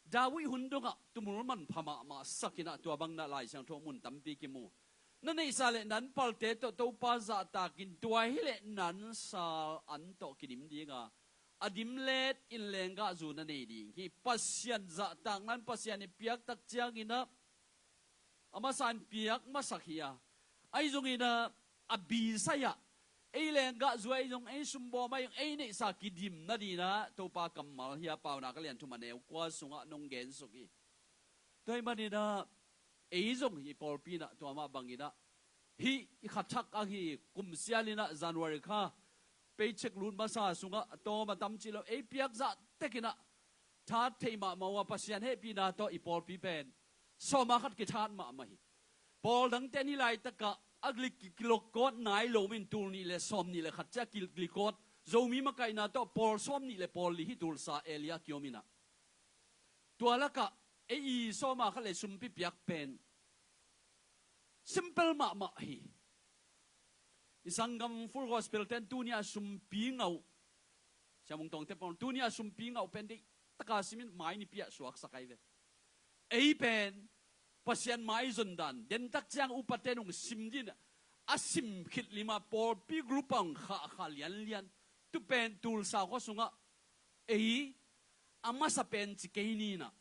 David hun dongah tumul manpha mahmah sak inah tua bang inah Lai Siangtho mun tampi kimu. Na neihsa le nan palte tawh Topa zahtakin tua hileh nan sal an tawh kidim dinga a dim let in lenggah zu na nei ding hi. Pasian zahtak nan Pasian i piaktak ciang inah a masa in piak masak hi a, ahi zonginah a bisai ah ei lenggah zu ahi zong ei sumbawm ahi zong ei neihsa kidim nadinah Topa kammal hi a Paunak a lian thum a neu kua sungah nong gensuk hi. Tua hi maninah ei zong hi pawlpi inah tua mah banginah hih i kha thak ahi kum sial inah January kha paycheck lut masa sungah a tawm a tam cih lo ei piak zah tekinah that theih mahmah uh a Pasian hehpihna tawh i pawlpi pen sawma khat kithat mahmah hi. Pawl dangte an hi laitakah a glik kilokawt nai lo min tul nih le sawm nih le khat cia kilikawt Zomi makaihna tawh pawl sawm nih le pawl li hi tulsa Elia kiom inah tua lakah ei i sawma khat le sumpi piak pen simple mahmah hi. I sanggam Full Gospel ten tunia sumpi ngauh Siamung Tawngte pawl tunia sumpi ngauh pen deih taka simin mai nipi ah suaksak ahi ve. Ei pen Pasian mai zon dan dentak ciang upate nung sim din a sim khit lima pawlpi group a hong khahkha lianlian tu pen tulsa khua sungah ei a masa pen ci kei ninah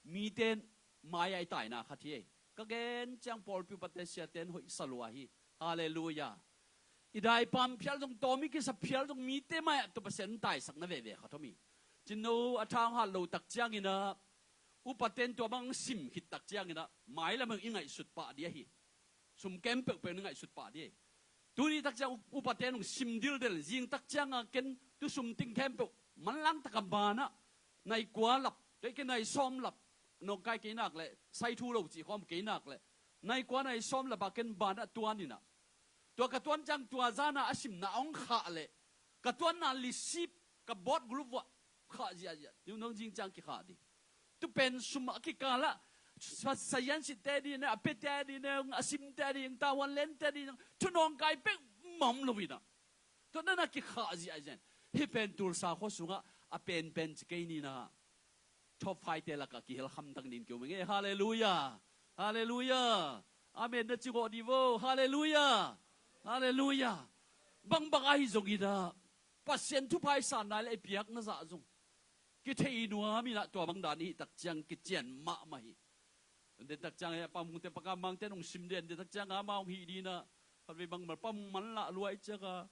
mite mai a i taina khat hi ei. Ka gen ciang pawlpi upate siate in hoih sa lua hi. Halleluiah. I daipam phial zong, tawm i kisa phial zong, mite mai-ah tua Pasian in taisakna veve khat om hi. Cin no a thang hat lo tak ciangin ah, upate in tua bang sim khit tak ciangin ah, mailam i ngaihsut pah ding ahi. Sum kem peuhpeuh in i ngaihsut pah ding ahi. Tuni tak ciang u-, upate in hong sim dildel, zing tak ciang a ken tu sum ting khempeuh manlang tak a ban ah, nai kua lap, tua i ke nai sawm lap, nawngkai kei nak leh, sai thu lo cih khawm kei nak leh, nai kua nai sawm lap a ken ban ah tuan in ah, tua ka tuan ciang tua zan a a simna hong khah leh, ka tuanna receipt ka board group uah khah ziahziah. Tiu nong zing ciang kikhah ding. Tu pen sum a kikal ah sa-, sayan sitte ding ne, a pete ding ne, a simte ding, tahuan lente ding, thu nawngkai peuh mah om lo in ah, tua dan a kikhah ziahziah. Hih pen Tulsa khua sungah a penpen ci kei ni in ah, top five-te lakah kihel khamtang ding ki-um ing ei. Halleluiah. Halleluiah. Amen na ci gawh dih vo. Halleluiah. Halleluiah. Bangbang ahi zongin ah, Pasian thupha i san nai leh i piakna zah zong kithei nuam in ah, tua bang dan i hih tak ciang kician mahmah hi. An den tak ciang hi a, Pa Mungte, Pa Kam Mangte in hong sim den, den tak ciang a amau hong hih ding in ah, khatvei bangmah Pa Mung manlah lua i ciak a,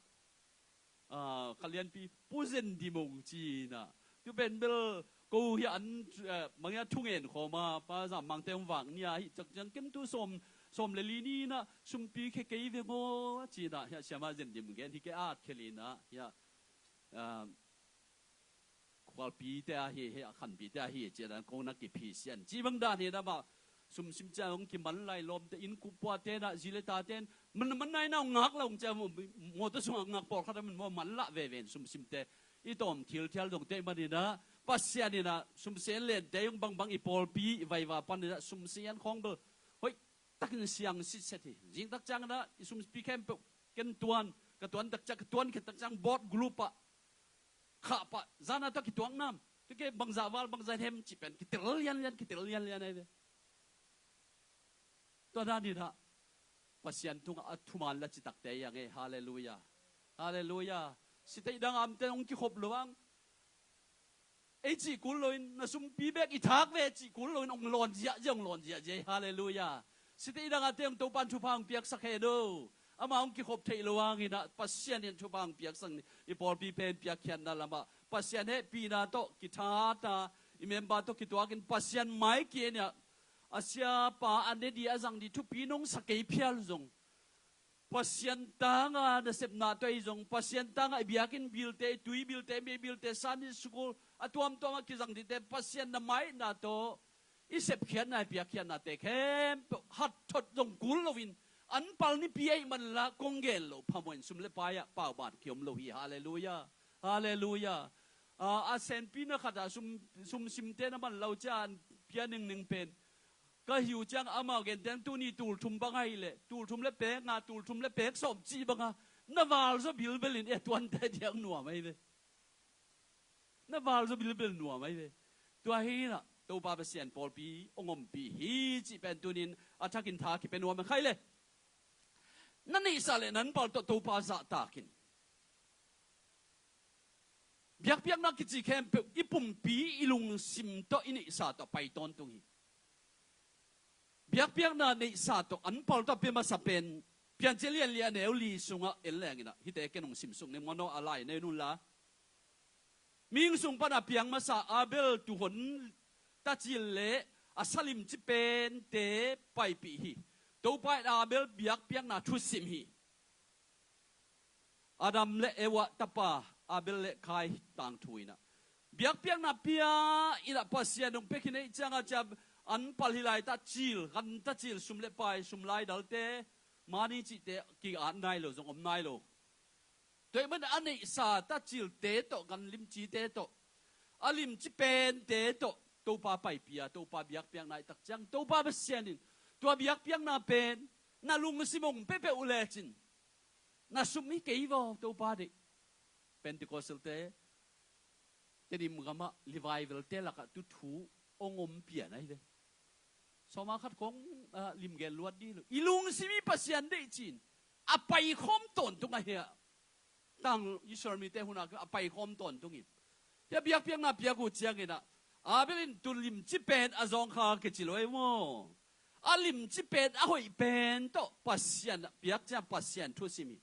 ah, kha lianpi Pu Zen Dim hong ci in ah. Tu pen bel ko hi a an, eh, bang hi a thungen khawm a, Pa Zam Mangte hong vak ni a, hih tak ciang ken tu sawm, sawm le li ni in ah sumpi khia kei veng aw ci in ah, hi a siama Zen Dim gen hi kei at khia li in ah, hi a, ah, khualpite ahi, hi a khanpite ahi, ci a dan kong na kiphisian. Ci bang dan hi na mah, sumsim ciang hong kiman lai lawmte, innkuan puate na, zi le tate in, man, man nai na hong ngak la hong ciang, mawtaw sungah ngak pawlkhat a man maw, man lah veve in sumsimte. I tawm thilthial dongte i man in ah, Pasian in ah, sumsian lente hong bangbang i pawlpi, i vaiva pan in ah, sumsian khawng bel hoih takin siang sitset hi. Zing tak ciang in ah, i sumpi khempeuh, ken tuan, ka tuan tak ciang, ka tuan khet tak ciang, board group ah, khah pah, zan a tua kituak nam. Tua ke bangzah val, bangzah hem cih pen kitel lianlian, kitel lianlian ahi ve. Tua dan in ah, Pasian tungah a thuman la citakte i ang ei. Halleluiah. Halleluiah. Siteih dang a omte hong kikhop lo ang. Ei cih kul loin, na sumpi bek i thak ve cih kul loin, hong lawn ziahziah, hong lawn ziahziah. Halleluiah. Siteih dang a te hong Topan thupha hong piaksak hen aw. Amah hong kikhop theih lo hangin ah, Pasian in thupha hong piaksak ni. I pawlpi pen piakkhiatna lamah Pasian hehpihna tawh, kithat a, i member tawh kituakin Pasian mai kia in ah, a siapa a ne ding a zang ding thupi nong sa kei phial zong, Pasian tanga nasepna tawh ahi zong, Pasian tanga i biakinn bilte, i tui bilte, i mi bilte, Sunday school, a tuamtuam a kizang dingte, Pasian na maina tawh i sepkhiatna, i piakkhiatnate khempeuh hatthot zong kul loin, an pal nipi ahih manla kong gen loh phamawh in sum le pai ah pauban kiom lo hi. Halleluiah. Halleluiah. A, a senpina khat ah sum, sumsimte na man lo ciang pia ningning pen, ka hi uh ciang amau genteng tuni tul thum bang ahih leh, tul thum le pek nga, tul thum le pek sawm cih banga na valzaw bilbel in, e, tuante diak nuam ahi ve. Na valzaw bilbel nuam ahi ve. Tua hi in ah, Topa Pasian pawlpi hong ompih hi cih pen tunin a thakin tha kipia nuam e. Khai le, na neihsa le na anpal tawh Topa zahtak in. Biakpiakna kici khempeuh i pumpi, i lungsim tawh, i neihsa tawh pai tawntung hi. Biakpiakna neihsa tawh anpal tawh pia masa pen, Piancil lianlian neu li sungah en leng in ah, hihte ken hong simsuk ni maw, a lai nei un la. Mihing sung pan a piang masa Abel tuuhon tacil le a sa limci pente paipih hi. Topa in Abel biakpiakna thusim hi. Adam le Eva tapa Abel le Kain tangthu in ah, biakpiakna pia in ah, Pasian hong pia khin ahih ciangin, ciam, anpal hi lai tacil, gan tacil, sum le pai, sum laidalte, mani cihte ki-at nai lo, zong om nai lo. Tua ahih manin a neihsa tacilte tawh, gan limcite tawh, a limci pente tawh Topa paipih a, Topa biakpiakna i tak ciang, Topa Pasian in tua biakpiakna pen na lungsim hong pia peuh lecin, na sum hi kei vaw, Topa deih. Pentecostal-te, Tedim gamah revival-te lakah tu thu hong om pian ahi ve. Sawma khat kong, ah, limgen luat dih lo. I lungsim i Pasian deih cin a paikhawm tawntung ahi a. Tang Israel mite hunah a paikhawm tawntung hi. Hia biakpiakna piak uh ciangin ah, Abel in tu limci pen a zawngkha kici lo ei maw. A limci pen, a hoih pen tawh Pasian a piak ciang Pasian thusim hi.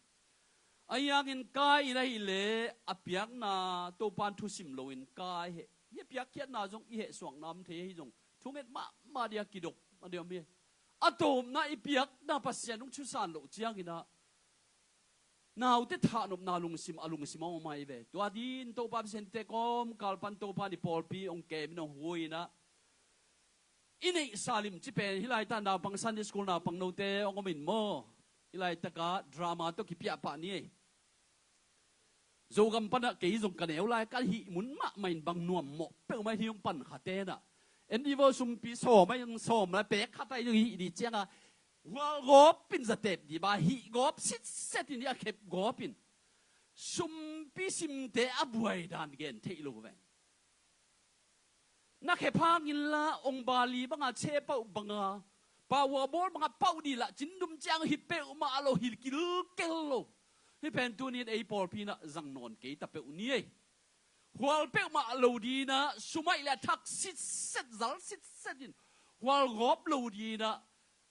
Ahi hangin Kain in ahih leh a piakna Topa in thusim loin Kain heh. Hih a piakkhiatna zong i hehsuakna om thei ahi zong thunget mahmah ding a kidop a diam hi. A tawpna i piakna Pasian hong thusan loh ciangin ah naute thahnopna lungsim a lungsim a om ahi ve. Tua dingin Topa Pasian te kawmkal pan Topa in i pawlpi hong kem in hong hu in ah i neihsa limci pen hih laitak naupang Sunday school naupang note hong om in maw? Hih laitakah drama tawh kipiah pah ni ei. Zogam panah kei zong ka neu lai ka hih mun mahmah in bang nuam mawh peuhmah hi hong pan kha tenah. En dih vaw sumpi sawm ahi zong sawm lai pek khat ahi zong hih dih ciangah hual gawp in zatep dih ba hih gawp sitset in dih a khep gawp in sumpi simte a buai dan gen theih lo ven. Na khep hang inla ong bali banga che pauh banga pauh a bawl banga pauh dih lah cindum ciang hi peuhmah lo hi kilkel lo. Hih pen tunin ei pawlpi in ah zang nawn kei ta peuh ni ei. Hual peuhmah lo dih in ah sum ahih leh a thak sitset zal sitset in hual gawp lo dih in ah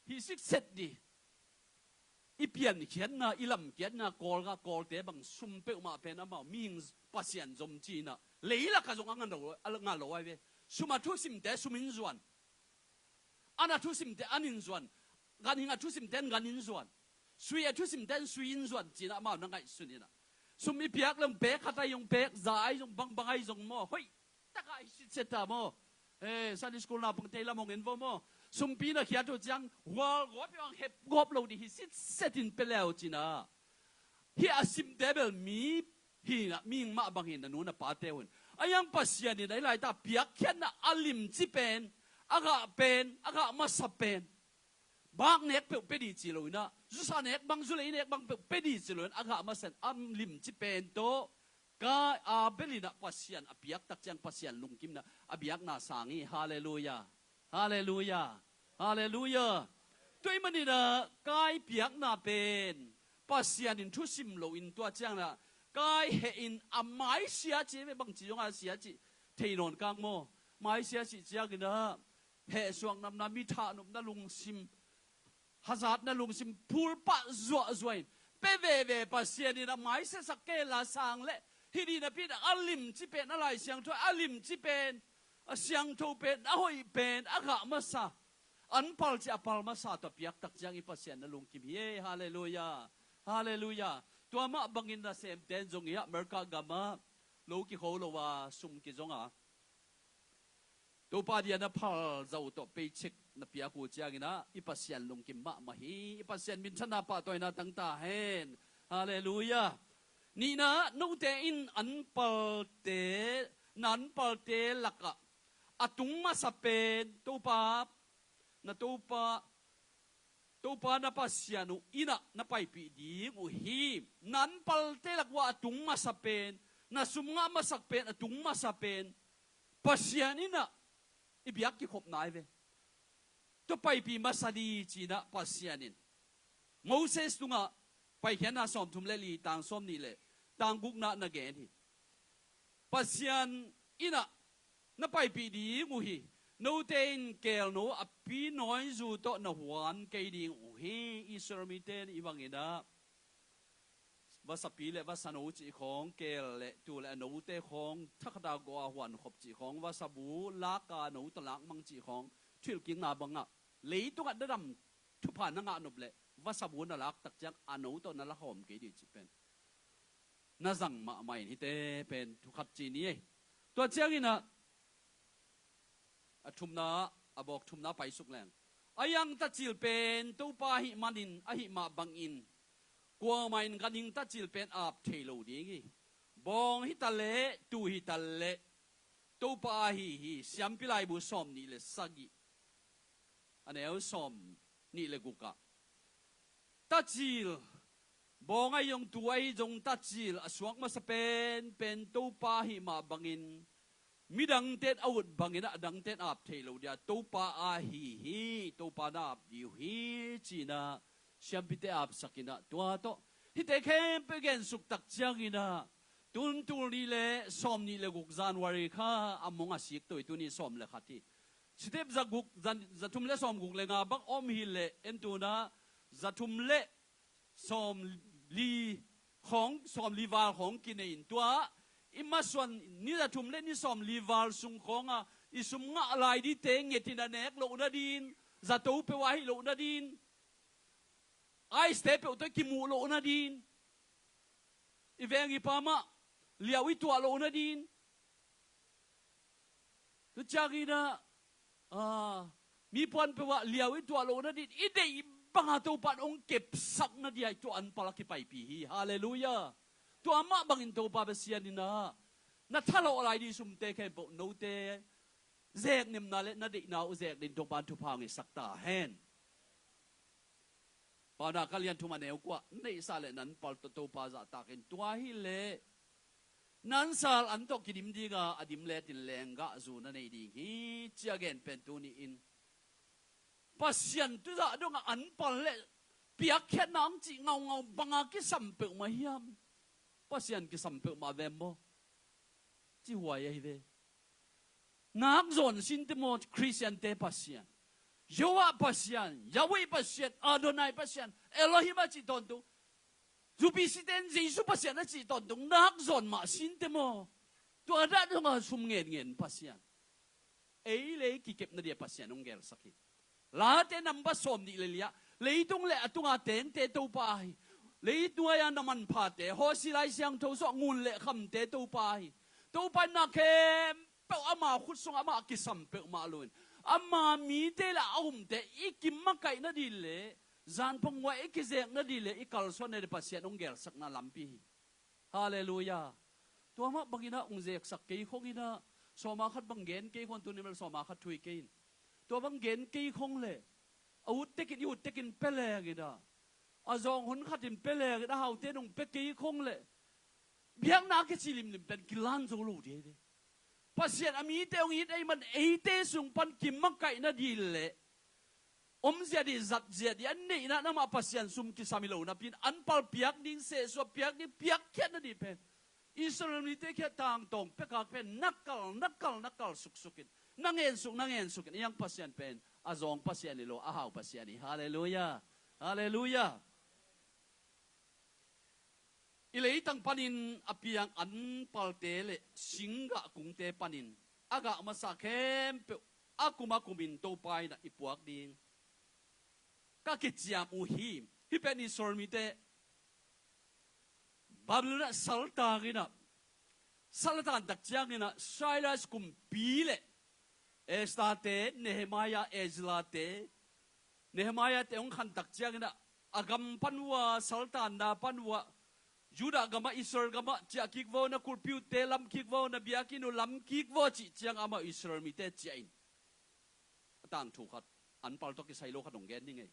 hih sitset dih. I piankhiatna i lamkhiatna Kawl ka Kawlte bang sum peuhmah pen amau mihing Pasian zom ci in ah leilakah zong a ngah lo a ngah lo ahi ve. Sum a thusimte sum in zuan. An a thusimte an in zuan. Ganhing a thusimte an gan in zuan. Sui a thusimte an sui in zuan ci in ah amau na ngaihsun in ah sum i piak leng pek khat ahi zong pek za ahi zong bangbang ahi zong maw hoih takah hi sitset ta maw? Eh, Sunday school naupang tei lam hong en vo maw? Sumpi na khiat uh ciang hual gawp i ang hep gawp lo dih hi sitset in pia leu ci in ah hih a simte bel mi hi in ah mihing mah bang hi in ah nu na pate uh in. Ahi hang Pasian in ah hih laitak piakkhiatna a limci pen a gah pen a gah masa pen bak nek peuh pia dih ci lo in ah zusa nek bang zulei nek bang peuh pia dih ci lo in a gah masa in a limci pen tawh Kain Abel in ah Pasian a piak tak ciang Pasian lungkim in ah a biakna sang hi. Halleluia. Halleluia. Halleluia. Tua ahih manin ah Kain piakna pen Pasian in thusim lo in tua ciang in ah Kain heh in a maisia ci ve bang ci zong a sia ci thei nawn kang maw? Maisia ci ciang in ah hehsuak namna mi thahnopna lungsim hazatna lungsim phulpah zuahzuah in pe veve Pasian in a maisiasak kei la sang leh hih dih napi in a limci pen a Lai Siangtho a limci pen a siangtho pen a hoih pen a gah masa an pal ci a pal masa tawh piak tak ciang i Pasian na lungkim hi ei. Halleluia. Halleluia. Tua mah bangin nasemte in zong i America gamah lo kikho lo a sum kizong a Topa dia na phal zau tawh paycheck na piak uh ciangin ah i Pasian lungkim mahmah hi. I Pasian minthanna pahtawina tangta hen. Halleluia. Nihna note in an palte na an palte lakah a tung masa pen Topa na Topa Topa na Pasian uh in ah na paipih ding uh hi. Na an palte lak uah a tung masa pen na sum ngah masak pen a tung masa pen Pasian in ah i biak kikhopna hi ve. Tua paipih masa ni ci in ah Pasian in Moses tungah Paikhiatna sawmthum le li tang sawmnih le tang gukna na gen hi. Pasian in ah na paipih ding uh hi. Note in kelno a pi nawizu tawh na huan kei ding uh hi. Israel mite in i bangin ah vasapi le vasano cih khawng kel le tu le a note khawng thakhata gawh a huan khop cih khawng vasabu laka no tawh lakmang cih khawng thuhilhkikna bangah leitungah dadam thupha na ngah nop le vasabu na lak tak ciang a no tawh na la hawm kei dih cih pen na zang mahmah in hite pen thukhat ci ni ei. Tua ciangin ah a thumna a bawk thumna paisuk leng a yang tacil pen Topa ahih manin ahih mah bangin kuamah in ganhing tacil pen ap thei lo ding hi. Bawng hi ta leh tu hi ta leh Topa ahi hi. Siampi laibu sawmnih le sagih a neu sawmnih le gukah tacil bawng ahi zong tu ahi zong tacil a suak masa penpen Topa ahih mah bangin midangte in a ut bangin a dangte in ap thei lo dia Topa ahi hi. Topa na ap dih uh hi ci in ah siampite apsak in ah tua tawh hihte khempeuh gensuk tak ciangin ah tun tul nih le sawmnih le guk January kha a mong a sik toi tuni sawm le khat hi. Step za guk, za, za thum le sawm guk le nga bang om hi leh, en tuna za thum le sawm li khawng, sawm li val khawng kinei in tua i masuan ni za thum le ni sawm li val sung khawng a i sum ngah lai dite nget in a nek loh nadin, zato peuh a hi loh nadin, a i step peuh tawh i kimuh loh nadin, i veng i pa mah liau i tuah loh nadin, tu ciangin ah, ah, mi puan peuh ah liau i tuah loh nadin i deih banga Topa in hong kepsak nadia i tuah anpal a kipaipi hi. Halleluiah. Tua mah bangin Topa Pasian in ah na thalawh lai ding sumte khempeuh note zeknemna le na deihna uh zek ding Topa in thupha hong hisak ta hen. Paunak a lian thum a neu kua, neihsa le nan pal tawh Topa zahtakin tua hi leh nan sal an tawh kidim dinga a dim letin lenggah zu na nei ding hi, ci a gen pen tuni in. Pasian tuzah dongah an pal le piakkhiatna ang cih ngaungau banga kisam peuhmah hiam? Pasian kisam peuhmah vem maw? Ci huai ahi ve. Nak zawn sinte maw, Khristiante Pasian, Jehovah Pasian, Yahweh Pasian, Adonai Pasian, Elohim a cih tawntung, zupicite in Jesu Pasian a cih tawntung nak zawn mah sinte maw? Tua dah dongah sum ngenngen Pasian. Ei le i kikepna dia Pasian hong gelsak hi. Late nambat sawm nih le li ah, leitung le a tunga tengte Topa hi. Leitung a na manphate, hawsi lai siangtho suah ngun le khamte Topa hi. Topa in na khempeuh ama khut sungah amah kisam peuhmah loin, ama mite le a umte i kimakaihna ding le zanpong uah i kizekna ding le i kalsuanna ding Pasian hong gelsakna lampi hi. Halleluiah. Tua mah bangin ah hong zeksak kei khong in ah, sawma khat bang gen kei khong, tuni mel sawma khat thui kei in. Tua bang gen kei khong le a uttekin, i uttekin pia lengin ah, a zawng hun khatin pia lengin a haute nong pia kei khong le biakna a kici limlim pen kilan zo lo ding hi ve. Pasian a mite hong it ahih man eite sung pan kimakaihna ding le omzia ding, zatzia ding a neihna, namah Pasian sum kisam hi lo napi in anpal piak ding, sehsuah piak ding, piakkhiatna ding pen Israel mite kiang tangtawng pekak pen na kal, na kal, na kal suksuk in, na ngensuk, na ngensuk in, a iang Pasian pen a zawng Pasian hi lo, a hau Pasian hi. Halleluiah. Halleluiah. I leitang panin a piang anpalte le singgah kungte panin a gah masa khempeuh a kum a kumin Topa in ah i puak ding ka kiciam uh hi. Hih pen Israel mite Babylon ah saltang in ah, saltan tak ciangin ah Cyrus kumpi le Esther-te, Nehemiah, Ezra-te, Nehemiah-te hong khantak ciangin ah, a gam pan uh ah, saltanna pan uh ah, Judah gamah, Israel gamah ciah kik vaw na, kulpi uhte lam kik vaw na, biakinn uh lam kik vaw cih ciang amau Israel mite ciah in. A tangthu khat, anpal tawh kisai lo khat hong gen ning ei.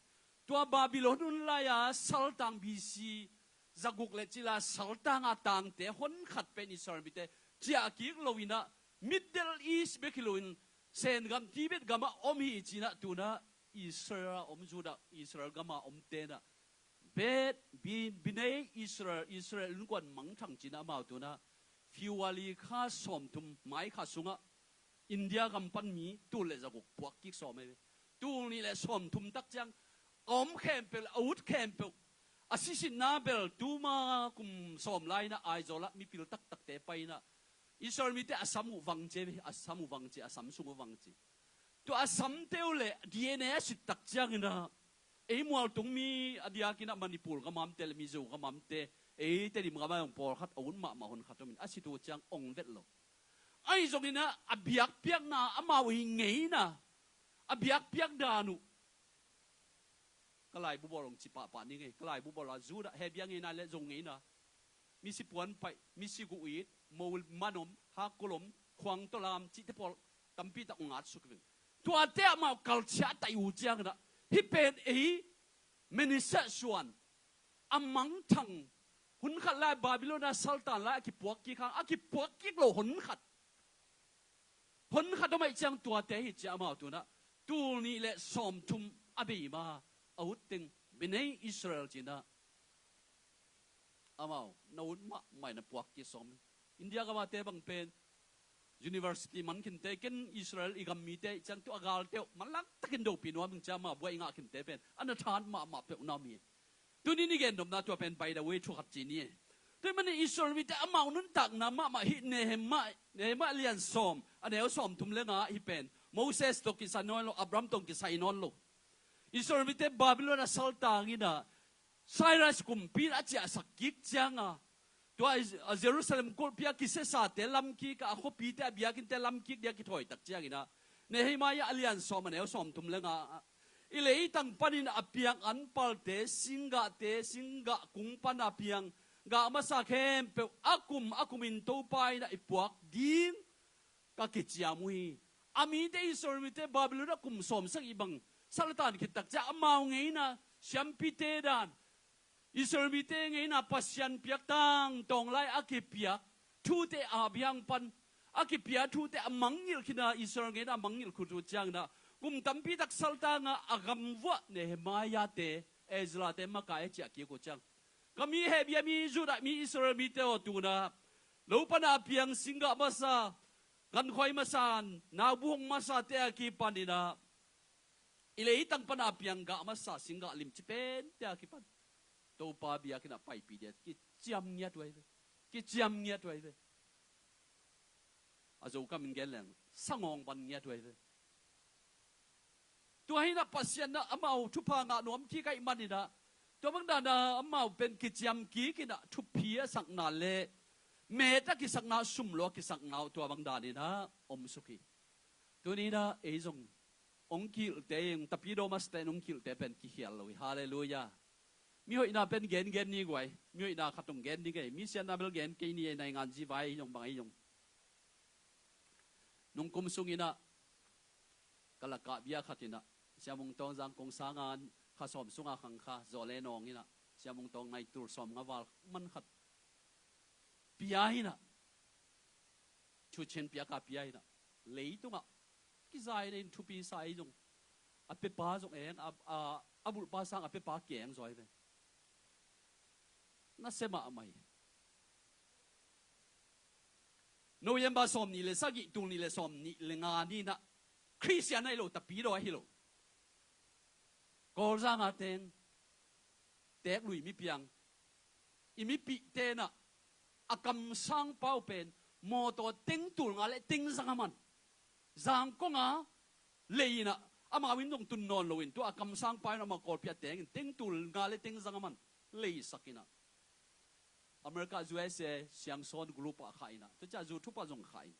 Tua Babylon hun lai-a saltang B C zaguk le cila saltanga tangte honkhat pen Israel mite ciah kik lo in ah, Middle East bek hi loin, Sen gam, Tibet gamah om hi ci-in ah, tu-in ah Israel a om, Judah, Israel gama omte in ah, Bet, Bi-, Bnei Israel, Israel innkuan mangthang ci-in ah amau tu-in ah February kha sawmthum mai kha sungah India gam pan mi tul le zaguk puak kik sawm ahi ve. Tul nih le sawmthum tak ciang a om khempeuh le a ut khempeuh, a sisitna bel tuma kum sawm lai-in ah Aizawl ah mipil taktakte pai-in ah Israel mite a sam uh vang ci ve, a sam uh vang ci, a sam sung uh vang ci. Tua a samte uh le D N A a sit tak ciangin ah, ei mualtung mi a diakin ah Manipur gama omte le Mizo gama omte, ei Tedim gama zong pawlkhat a ut mahmah honkhat om in, a sit uh ciang ong vet lo. Ahi zongin ah a biakpiakna, amau i ngeina, a biakpiak dan uh, ka laibu bawl hong ci pahpah ning ei. Ka laibu bawl ah Judah, Hebia ngeina le Zo ngeina, misi puan paih, misi guh it, mo man om, hakkol om, khuang tawlam cihte pawl tampi tak hong at suk veng. Tuate amau kalchiah taih uh ciangin ah, hih pen ei Manasseh suan a mangthang, hun khat lai Babylon a saltan lai a kipuak kik hang, a kipuak kik lo honkhat, honkhat om ahih ciang tuate hi ci-a amau tu-in ah tul nih le sawmthum a bei ma, a ut teng Bnei Israel ci-in ah amau na ut mahmah in a puak kik sawm hi. India gamate bang pen University man khinte, ken Israel i gam mite i ciang tu a galte uh manlang takin dopi nuam ing cia, amau buai i ngah khinte pen a na than mahmah peuh na om hi. Tuni ni gendopna tua pen by the way thu khat ci ni. Tua hi manin Israel mite amau nuntakna mahmah hi. Nehemiah, Nehemiah lian sawm a neu sawm thum le nga hi pen Moses tawh kisai nawn lo, Abraham tawh kisai nawn lo. Israel mite Babylon a saltang inah Cyrus kumpi in a ciahsak kik cianga, tua a Jerusalem kulhpi a kisesate lamkik a, a khuapite a biakinte lamkik dia kithawitak cianginah Nehemiah a lian sawm a neu sawm thum le nga ah, i leitang panin a piang anpalte, singgahte, singgah kung pan a piang gah masa khempeuh a kum a kumin Topa inah i puak ding ka kiciam uh hi. A mite, Israel mite Babylon ah kum sawmsagih bang saltan khittak cia amau ngeina siampite dan, Israel mite ngeina Pasian piak tangtawng lai a kipiak thute, Abraham pan a kipia thute a mangngilh khin a, Israel ngeina a mangngilh khut uh ciangna kum tampi tak saltanga a gamvuah Nehemiah-te, Ezra-te makai a ciah kik uh ciang, ka mi Hebia mi, Judah mi, Israel mite aw, tuna lo pana piang singgah masa, gankhoi masa, naubuhong masate a kipaninah i leitang pana piang gah masa singgah limci pente a kipan Topa biakinn ah paipih dia kiciam ngiat uh ahi ve. Kiciam ngiat uh ahi ve. A Zokam in gen leng sangawng ban ngiat uh ahi ve. Tua hinah Pasian inah amau thupha ngah nuam kik ahih maninah tua bang dana amau pen kiciam kik inah thupi a sakna le met a kisakna, sum lo a kisakna uh tua bang daninah omsuk hi. Tuninah ei zong hong kilhte, hong tapidaw masate in hong kilhte pen kikhial lo hi. Halleluiah. Mihoihna pen gengen ni guai. Mihoihna khat hong gen ni ngei. Mi siatna bel gen kei ni ei, naingan zivai ei zong bang ei zong. Nungkum sunginah ka lakah bia khat inah Sia Mung Tawng Zangkong sanga kha sawm sunga khang kha zawle nawng inah Sia Mung Tawng nai tul sawm nga val man khat pia inah, thuchin piaka pia inah, leitungah kizai nei in thupi sa ei zong, a pepa zong eng, a, a, a bulhpa sang a pepa keng zaw hi ve. Nasia mahmah hi. November sawm nih le sagih, tul nih le sawm nih le nga ninah Khristian ahi lo, tapidaw ahi lo, Kawlzanga teng, teeklui mipiang, i mipih tenah a kamsangpa uh pen mawtaw teng tul nga le teng zanga man, Zangkonga lei inah, amau in zong tun nawn loin tua a kamsangpa in amah Kawlpi a tengin teng tul nga le teng zanga man leisak inah America, U S A, Siangsawn group ah khah inah, tua ciah zu thupha zong khah in,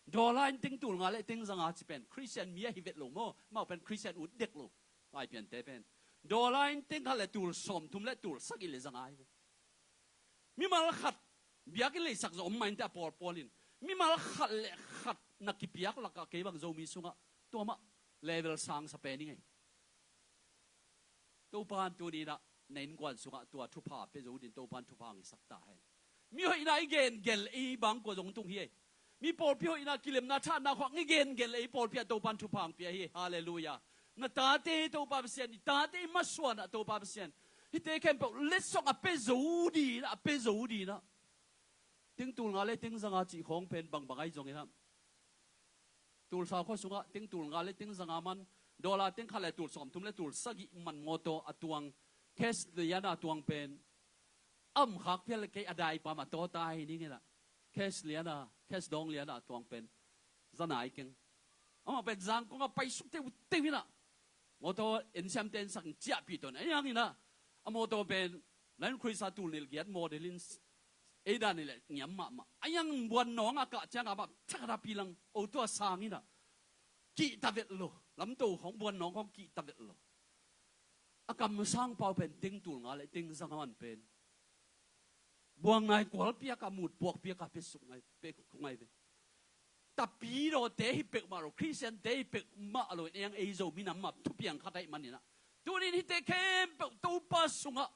dollar in teng tul nga le teng zanga ci pen Khristian mi ahi vet lo maw? Amau pen Khristian ut dek lo. Vaipiante pen dollar in teng khat le tul sawm thum le tul sagih le zanga hi ve. Mimal khat biakinn leisak zaw om mah inteh a pawlpawl in, mimal khat le khat na kipiak lakah kei bang Zomi sungah tua mah level sangsa pen i ngei. Topan tuninah na innkuan sungah tua thupha pia zo din Topan thupha ngisak ta hen. Mihoihna i gengel ei bang kua zong tung hi ei. Mi pawlpi hoihna, kilemna, thahatna khuak i gengel ei pawlpi ah Topan thupha hong pia hi. Halleluiah. Na tate Topa Pasian, i tate i masuanah Topa Pasian hihte khempeuh letsong a pia zo dinah, a pia zo dinah. Teng tul nga le teng zanga cih khawng pen bangbang ahi zonginah, Tulsa khua sungah teng tul nga le teng zanga man, dollar teng khat le tul sawm thum le tul sagih man mawtaw a tuang, cash liana a tuang pen a om khak phial le kei a daipa mah tawta hi ninginah, cash liana, cash dawng liana a tuang pen zana i keng. Amah pen Zangkong a paisuk teuteu inah mawtaw ensiamte ensak ciahpih tawn a, a hianginah a mawtaw pen Lion Cruiser tul nih le giat model in, ei dan nih le ngiam mahmah. A hiang buannawng a kah cianga mah thakhat a pilang, o tua sanginah kihta vet lo. Lamto khawng buannawng khawng kihta vet lo. A kamsangpa uh pen teng tul nga le teng zanga man pen buangnai kualpiaka, mutpuakpiaka pia suk ngai, pia suk ngai ve. Tapidawte hi peuhmah lo, Khristiante hi peuhmah lo in, ei Zo minam mah thupiang khat ahih maninah, tunin hihte khempeuh Topa sungah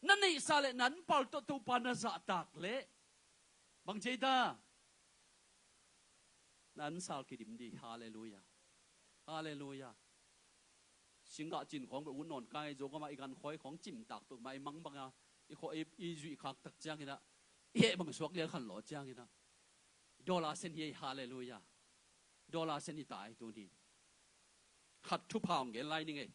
na neihsa le na anpal tawh Topa na zahtak leh bang ci ei ta? Na ansal kidim dih. Halleluiah. Halleluiah. Singgah cin khawng bel ut nawn kei, Zogam ah i gankhoi khawng cimtak peuhmah, i mang banga i khawh i, i zuih khaktak cianginah, i heh bang suak lial khan law cianginah, Dollar sen hi ei, halleluiah. Dollar sen hi ta ei tuni. Khat thupha hong gen lai ning ei.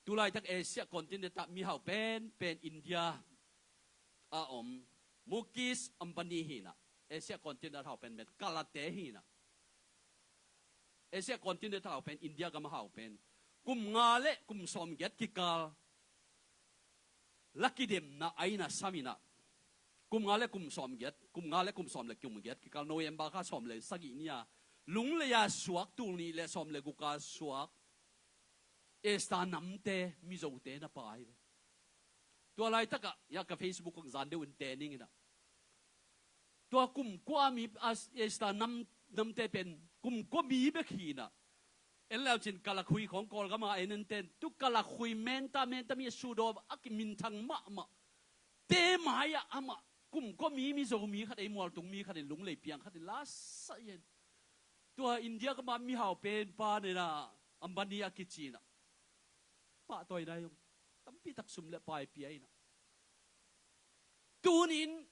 Tulaitak Asia continent ah mihau penpen India a om Mukesh Ambani hi na. Asia continent hau pen met kalate hi na. Asia continent hau pen India gam hau pen kum nga le kum sawmgiat kikal la kidemna a inn ah sam hi na. Kum nga le kum sawmgiat, kum nga le kum sawm le kum giat kikal November kha sawm le sagih ni a, Lunglei a suak, tul nih le sawm le guk a suak Easter namte, Mizote na pa hi ve. Tua laitakah ya ka Facebook kong zan deuh in te ning hi na. Tua kum kua mi a Easter nam, namte pen kum kua mi bek hi na. En leu cin Kalakhui khong Kawlgam a en en ten tu Kalakhui menta menta mi a sudaw a kiminthang mahmah te mai-ah amah kum kua mi, Mizo mi khat ei, mualtung mi khat in, Lunglei piang khat in la sa yen. Tua India gam a mihau penpa nena Ambani a kici na. Pahtawina zong tampi tak sum le pai pia hi na. Tunin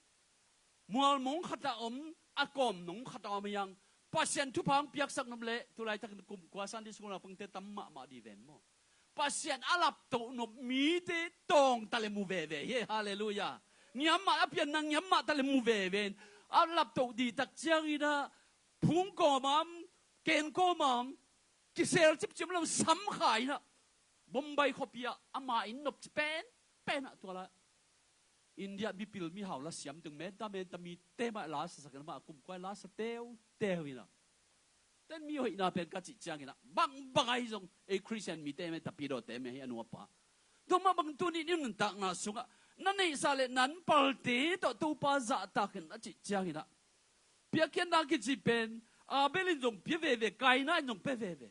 mualmong khat a om, a kawm nong khat a om hiang, Pasian thupha hong piaksak nop le, tulaitak kum kua Sunday school a pangte tam mahmah di ven maw. Pasian a laptoh nop mite tawng ta le mu veve hi, halleluiah. Ngiam mah a pianna, ngiam mah ta le mu veve in, a laptoh di tak ciangin ah phung kawmam, ken kawmam, kisel cipcip lo sam kha in ah, Bombay khuapi ah ama inn nopci penpen ah tua lai India mipil mihau la siam tung menta menta mite mah la sasak in ah, amah kum kua la sa teuteu in ah. Ten mi hoihna pen ka cih ciangin ah bangbang ahi zong ei Khristian mite mah, tapidawte mah hi a nuapa. Tua mah bang tunin i nuntakna sungah na neihsa le na anpalte tawh Topa zahtak in a cih ciangin ah, piakkhiatna kici pen Abel in zong pia veve, Kaina in zong pia veve.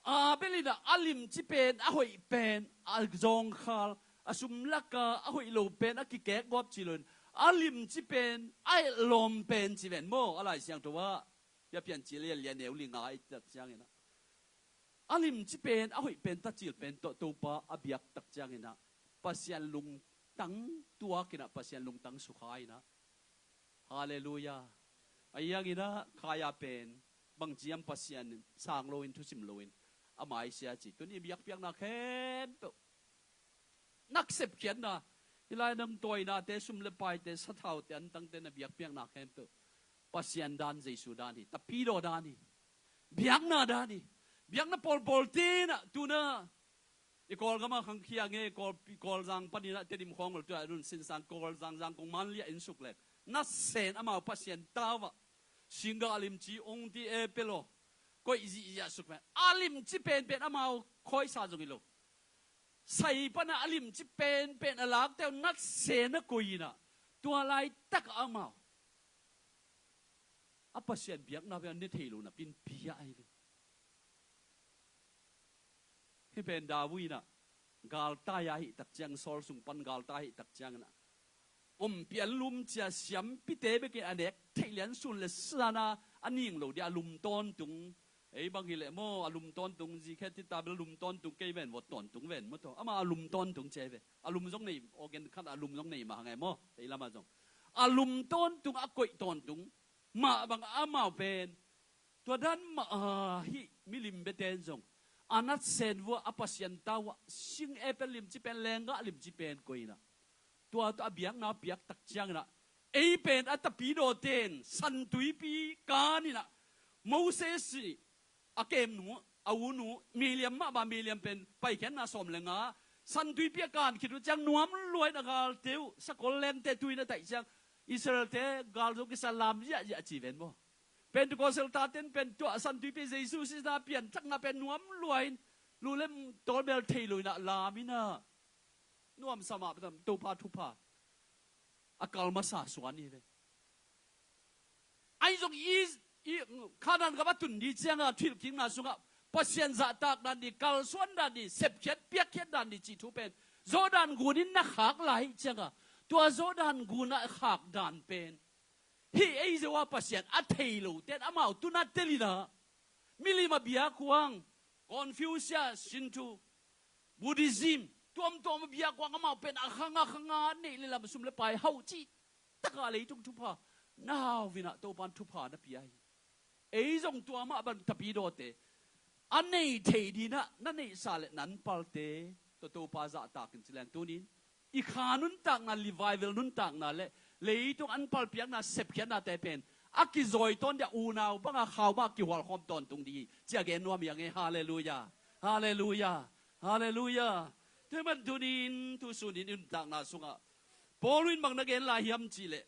Abel in ah a limci pen, a hoih pen, a zawngkhal, a sumlaka a hoih lo pen a kikekgawp ci loin, a limci pen a etlawm pen ci ven maw, a Lai Siangtho ah. Pia Piancil lianlian neu li nga i tak ciangin ah, a limci pen, a hoih pen, tacil pen tawh Topa a biak tak ciangin ah, Pasian lungtang tuak in ah, Pasian lungtang sukha in ah. Halleluiah. A hiangin ah Kaina pen bangci hiam, Pasian sang loin, thusim loin a maisia ci. Tuni biakpiakna khempeuh, na sepkhiatna, hih lai nang tawinate, sum le paite, sathaute, antangte, na biakpiakna khempeuh Pasian dan, Jesu dan hi, tapidaw dan hi, biakna dan hi. Biakna pawlpawlte in ah, tu-in ah i Kawlgam ah khangkhia nge, i Kawl, i Kawlzang panin ah Tedim khawng ol tu-a nun sinsang, Kawlzang, Zangkong, Manli ah inn suk leng, nasen amau Pasian tau ah, singga a limci, ong ti, e pelo, koih zihziah suk pen, a limci penpen amau khawisa zong hi lo. Sai pan ah a limci penpen a lakte uh nasen a koih in ah, tua laitak ah amau a Pasian biakna pen a ne thei lo napi in pia ahi ve. Hih pen David in ah galtai ahih tak ciang, Saul sung pan galtai ahih tak ciangin ah, ompian lum cia siampite bekin a nek theih lian, sun le sana a ning lo dia a lum tawntung. Ei bang hileh maw, a lum tawntung, zikhet hita bel lum tawntung kei ven, vot tawntung ven maw taw. Amah a lum tawntung cia hi ve. A lum zong nei, organ khat a lum zong nei mah hang e maw, ei lamah zong a lum tawntung, a koih tawntung. Mah bang amau pen tua dan mah a, hih milim beten zong a nasen vua a Pasian tau ah sing apple limci pen, lenggah limci pen koih in ah, tua tawh a biakna piak tak ciangin ah, ei pen a tapidawte in Santuipi kan in ah, Moses i a kemnu, a unu Miriam mah bang, Miriam pen Paikhiatna sawm le nga, Santuipi a kan khit uh ciang nuam lua in a galte uh, sakol lengte tu-in a taih ciang Israelte gal zong kisa lam ziahziah ci ven maw. Pentecost tate in pen tua Santuipi, Jesu sihna, pianthakna pen nuam lua in, lu le tawl bel thei lo in ah lam in ah, nuamsa mah pen Topa thupha a kal masa suan hi ve. Ahi zong i, i Kanaan gam a tun ding ciangin a thuhilhkikna sungah Pasian zahtak dan ding, kalsuan dan ding, sepkhiat piakkhiat dan ding cih thu pen Jordan gun in na khak lai ahih ciangin, tua Jordan gun a khak dan pen hih ei Jehovah Pasian a thei lote in amau tu-in a tel in ah, milim a biak huang, Confucius, Shinto, Buddhism, tuamtuam a biak huang, amau pen a khang a khang a neih le lam, sum le pai hauh cih tak a leitung thupha na hau inah Topan thupha na pia hi. Ei zong tua mah bang tapidawte a nei thei dinah na neihsa le nan palte tawh Topa zahtakin ci lian tunin i kha nuntakna, revival nuntakna le leitung an palpiakna, sepkhiatnate pen a kizawi tawn dia unau banga khau mah kihualkhawm tawntung dih hi, ci a gen nuam hi a ngei. Halleluia. Halleluia. Halleluia. Tua man tunin tusunin i nuntakna sungah Paul in bang na gen lai hiam cihleh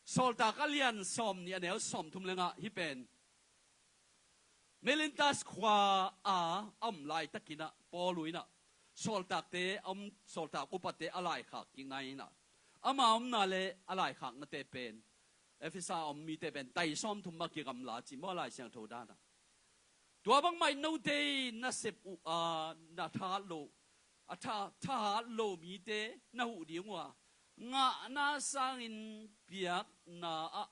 Sawltak a lian sawm nih a neu sawm thum lengah hih pen Miletus khua a a om laitakinah Paul uh inah sawltakte a om, sawltak upate a laikhak kikna inah ama omna le a laikhaknate pen Efesa a om mite pen tai sawm thum mah kigamla ci maw, Lai Siangtho danah. Tua bangmah in note in na sep uh a na thahat lo, a tha, thahat lo mite na huh ding uh a, ngahna sangin piakna ah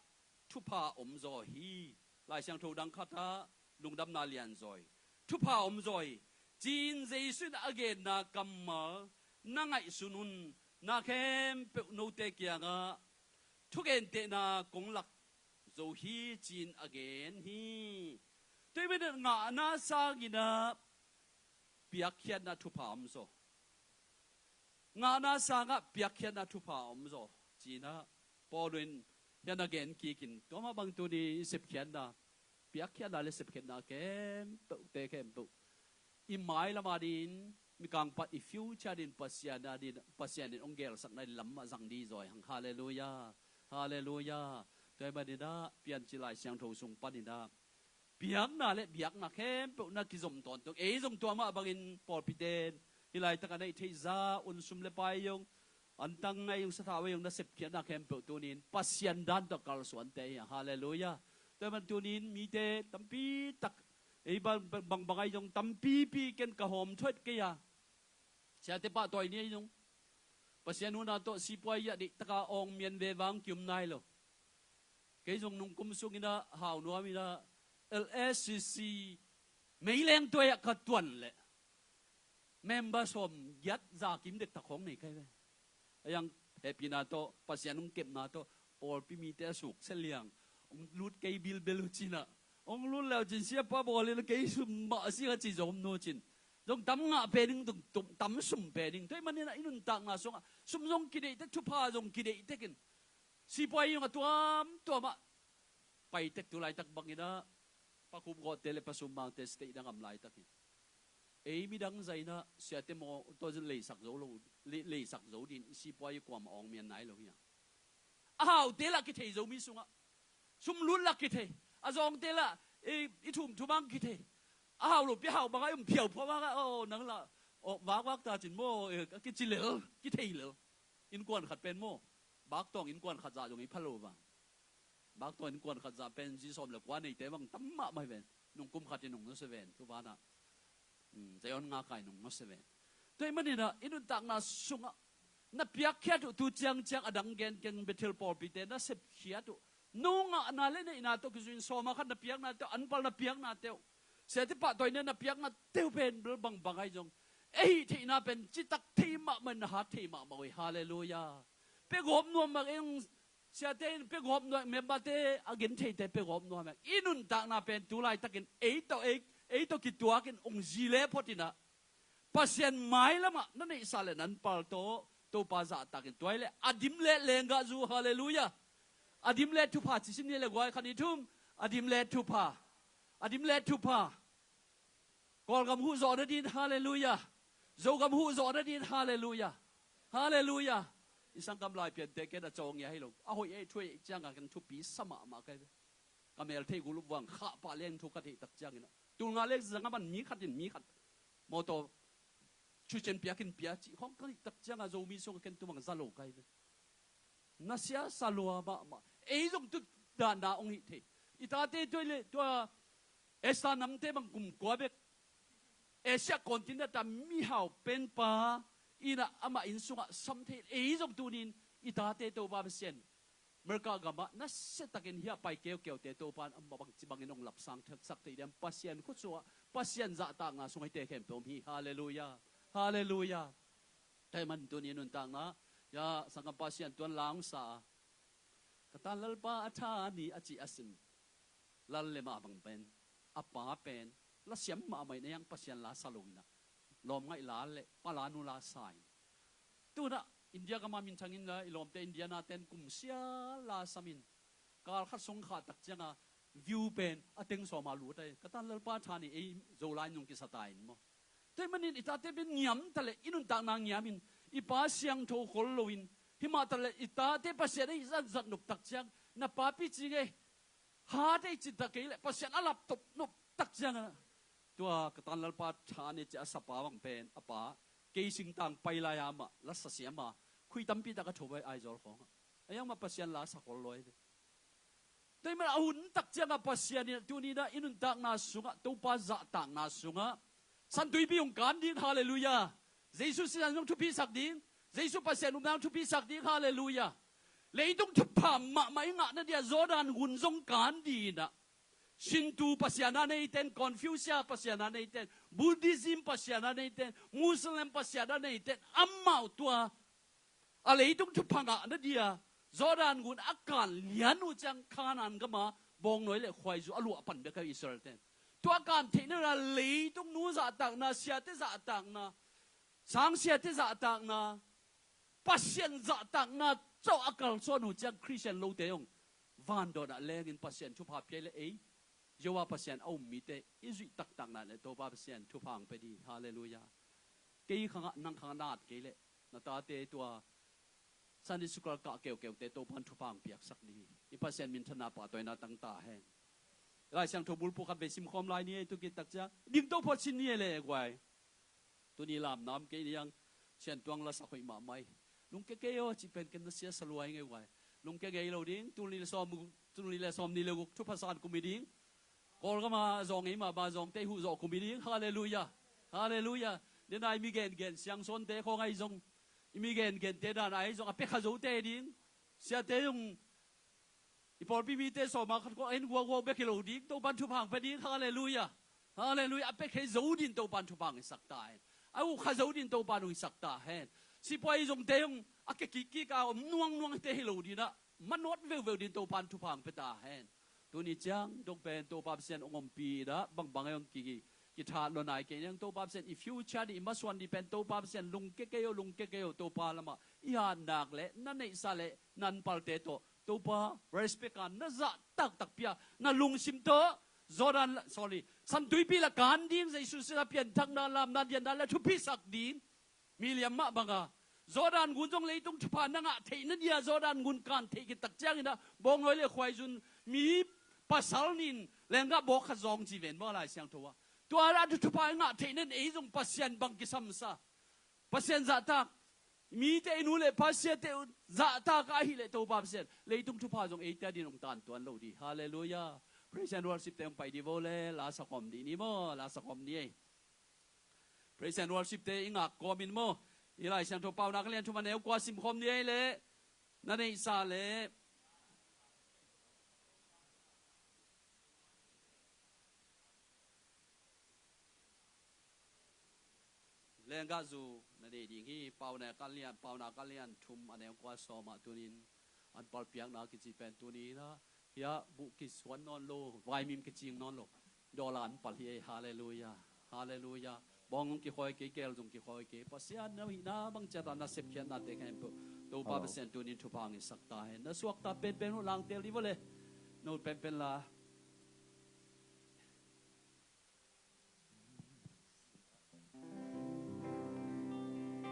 thupha omzaw hi. Lai Siangtho dang khatah lungdamna lianzaw hi. Thupha omzaw hi. Ci-in Jesu in a genna kammal na ngaihsun un. Na khempeuh note kiangah thugentehna kong lak zo hi, ci-in a gen hi. Tua hi manin ngahna sanginah piakkhiatna thupha omzaw. Ngahna sangah piakkhiatna thupha omzaw. Cinah Paul in hian a gen kikin tua mah bang tuni i sepkhiatna, piakkhiatna le sepkhiatna khempeuhte khempeuh i mailam adin, mikang pan i future din Pasian adin, Pasian in hong gelsakna in lam a zang dih zaw hi hang. Halleluia. Halleluia. Tua hi maninah Piancil Lai Siangtho sung paninah piakna le biakna khempeuh na kizom tawntung. Ei zong tua mah bangin pawlpite in hih laitak a neih theih zah un sum le pai zong, antang ahi zong, sathau ahi zong na sepkhiatna khempeuh tunin Pasian dan tawh kalsuante hi a. Halleluia. Tua hi man tunin mite tampi tak, ei bang, bang, bang ahi zong tampipi ken ka hawm thuat kei a. Siate pahtawi ni ahi zong Pasian huhna tawh sipuai ah deihtaka awng mian ve vang kium nai lo. Kei zong nungkum sunginah hau nuaminah L A C C meileng tuai ah ka tuan leh member sawm giat za kim dektak khawng nei kai ve. A yang hehpihna tawh, Pasian hong kepna tawh, pawlpi mite a suk sia liang hong lut kei bilbel uh cinah, hong lut leu cin siapa bawl in kei sum mah a sing a ci zom nu cin. Zong tam ngah pen ing, zong tam, tam sum pen ing. Tua hi maninah i nuntakna sungah sum zong kideihtek, thupha zong kideihtek in sipuai zong a tuamtuamah paitek tu laitak banginah Pa Khup Gawhte le Pa Sum Mangte state dang am laitakin ei midang zainah siate maw tawh leisak zo lo, le-, leisak zo din i sipuai kuamah awng mian nai lo hi a. A haute lah kithei zo mi sungah sum lut lah kithei. A zawngte lah i, i thum thumang kithei. A hau lopi a hau bangah i um phiauphua bangah, aw nang lah aw vakvak ta cin maw, eh, a kici lel, kithei lel. Innkuan khat pen maw, baktawng innkuan khat zah zong i pha lo vang. Baktawng innkuan khat zah pen zi sawm le kua neite bang tam mahmah hi ven. Nungkum khat in hong nusia ven, thuvanah. Hmm, Zion nga kai nung nusia ven. Tua hi maninah i nuntakna sungah na piakkhiat uh tu ciangciang a dang gen keng, Bethel pawlpite na sepkhiat uh, no ngahna le neihna tawh kizuin sawma khat na piakna teuh, anpal na piakna teuh, siate pahtawina na piakna teuh pen bel bangbang ahi zong, ei hih theihna pen citak thei mahmah in na hat thei mahmah uh hi. Halleluia. Pia gawp nuam mak eng, siate in pia gawp nuam, memberte a gen theite pia gawp nuam eng. I nuntakna pen tu laitakin ei tawh, ei, ei tawh kituakin hong zi le photinah Pasian mailamah na neihsa le nan pal tawh Topa zahtakin tuai le a dim le lenggah zu. Halleluia. A dim le thupha ci sin ni le guai khan i thum. A dim le thupha. A dim le thupha. Kawlgam huh zawh nadin, halleluia. Zogam huh zawh nadin, halleluia. Halleluia. I sanggam Laipiante ken a cawng ia hi lo. A hoih ei thuai cianga ken thupi sa mahmah kai ve. Ka mel theih gulup vang khah pah leng thu ka theih tak cianginah, tulnga leng zanga man mi khat in mi khat mawtaw thucian piakin pia cih khawng ka theih tak cianga Zomi sungah ken tumang za lo kai ve. Na siasa lua mahmah. Ei zong tu danna hong hih thei. I tate tuai le tua Asia namte bang kum kua bek Asia continent a mihau penpa inah amah inn sungah sam thei. Ei zong tunin i tate Topa Pasian America gamah nasiatakin hia pai keukeute Topan amah bangci bangin hong lapsang thaksak thei diam? Pasian khutsuah, Pasian zahtakna sung hite khempeuh om hi. Halleluia. Halleluia. Tua hi man tuni nuntakna ia sanggam Pasian tuan langsa a Ka tan Lalpa a tha ni a ci a sin. Lal le mah bang pen, a pa pen la siam mahmah in a hiang, Pasian la sa lo in ah, lawm ngaih la le pala nu la sa in. Tunah India gam ah minthang in la, i lawmte India na ten kum sia la sam in, kal khat sung khah tak ciang a view pen a teng sawm a lut ai. Ka tan Lalpa tha ni ei Zolai nung kisa ta in maw. Tua ahih manin i tate pen ngiam ta leh, i nuntakna ngiam in, i Pa siangtho khol lo in, himah ta leh i tate Pasian ei zat zat nop tak ciang, na papi ci ngei, hat ei ci ta kei leh, Pasian a laptop nop tak ciang a, tua ka tan Lalpa tha ni ci a sa pa bang pen, a pa kei singtang pai lai a mah la sa siam a, khui tampi tak a tho ai Aizawl khawng ah. A hiang mah Pasian la sa khol lo ai ve. Tua ahih manin a hun tak ciang a Pasian in tuni in ah i nuntakna sungah, Topa zahtakna sungah, San Tuipi hong kan ding, halleluiah. Jesu sisan hong thupisak ding, Jesu Pasian upna hong thupisak ding, halleluiah. Leitung thupha mahmah i ngahna dia Jordan gun zong kan ding in ah, Shinto pasian a neiten, Confucius pasian a neiten, Buddhism pasian a neiten, Muslim pasian a neiten, amau tua a leitung thupha ngahna dia Jordan gun a kan lian uh ciang Kanaan gam a bawngnawi le khuaizu a luah pan bek a Israel ten. Tua a kan theihna dia leitung nu zahtakna, siate zahtakna, sang siate zahtakna, Pasian zahtakna cawh a kalsuan uh ciang Khristian lote hong vandawn ah leng in Pasian thupha pia le ei Jehovah Pasian a um mite i zuih taktakna le Topa Pasian thupha hong pia ding. Halleluiah. Kei khang ah, nang khang ah na at kei leh, na tate tua Sunday school kah keukeute Topan thupha hong piaksak ding. I Pasian minthanna pahtawina tang ta hen. Lai Siangtho bulphuh khat vei simkhawm lai ni ei, tu kik tak ciang dingto phot sin ni ei le guai. Tuni lamnam kei ni ang, Siantuang la sak hoih mahmah hi. Lungke kei aw cih pen ken na sia sa luai ngei guai. Lungke ngei lo ding, tul nih le sawm, tul nih le sawm nih le guk thupha san kum hi ding. Kawlgam a zawng ei mah bang zawngte i huh zawh kum hi ding. Halleluiah. Halleluiah. Dena i mi gengen Siangsawnte khawng ahi zong, i mi gengente dan ahi zong a pia kha zote hi ding. Siate zong i pawlpi mite sawm a khat khawng a en guakguak bek hi lo ding. Topan thupha hong pia ding. Halleluiah. Halleluiah. A pia kha zo ding Topan thupha hong hisak ta hen. A uh kha zo ding Topan hong hisak ta hen. Sipuai zongte zong a kia kikkik a om nuangnuangte hi lo ding ah, manawt veuveu ding Topan thupha hong pia ta hen. Tuni ciang dong pen Topa Pasian hong ompih in ah, bangbang ei hong ki, kithat lo nai kei niang. Topa Pasian i future ding, i masuan ding pen Topa Pasian lungke kei aw, lungke kei aw. Topa lamah i hat nak le na neihsa le na anpalte tawh Topa respect a na zah taktak pia, na lungsim tawh Jordan, sorry, San Tuipi la kan ding, Jesu sila pianthakna, lamna, dianna la thupisak ding. Mi liam mah banga Jordan gun zong leitung thupha na ngah theihna dia Jordan gun kan theih khit tak ciangin ah bawngnawi le khuaizun mi pasal nin lenggah bawk khat zawng ci ven maw Lai Siangtho ah. Tua ah thupha i ngah theihna in ei zong Pasian bang kisamsa, Pasian zahtak, mite i nu le pa siate zahtak ahih leh Topa Pasian leitung thupha zong eite a din hong tantuan lo ding. Halleluiah. Praise and worship te hong pai dih vo le, la sakhawm dih ni maw, la sakhawm ni ei. Praise and worship te i ngak kawmin maw, i Lai Siangtho Paunak a lian thum a neu kua simkhawm ni ei leh, na neihsa leh. Lenggah zu na nei ding hi. Paunak a lian, Paunak a lian thum a neu kua sawm ah tunin anpal piakna kici pen tuni in ah, hia buh kisuan nawn lo, vaimim kicing nawn lo, dawla anpal hi ei. Halleluiah. Halleluiah. Bawng zong kikhawi kei, keel zong kikhawi kei. Pasian na hihna bang ciat a na sepkhiatnate khempeuh Topa Pasian tunin thupha hong hisak ta hen. Na suakta penpen uh langtel dih vo le. Na ut penpen la.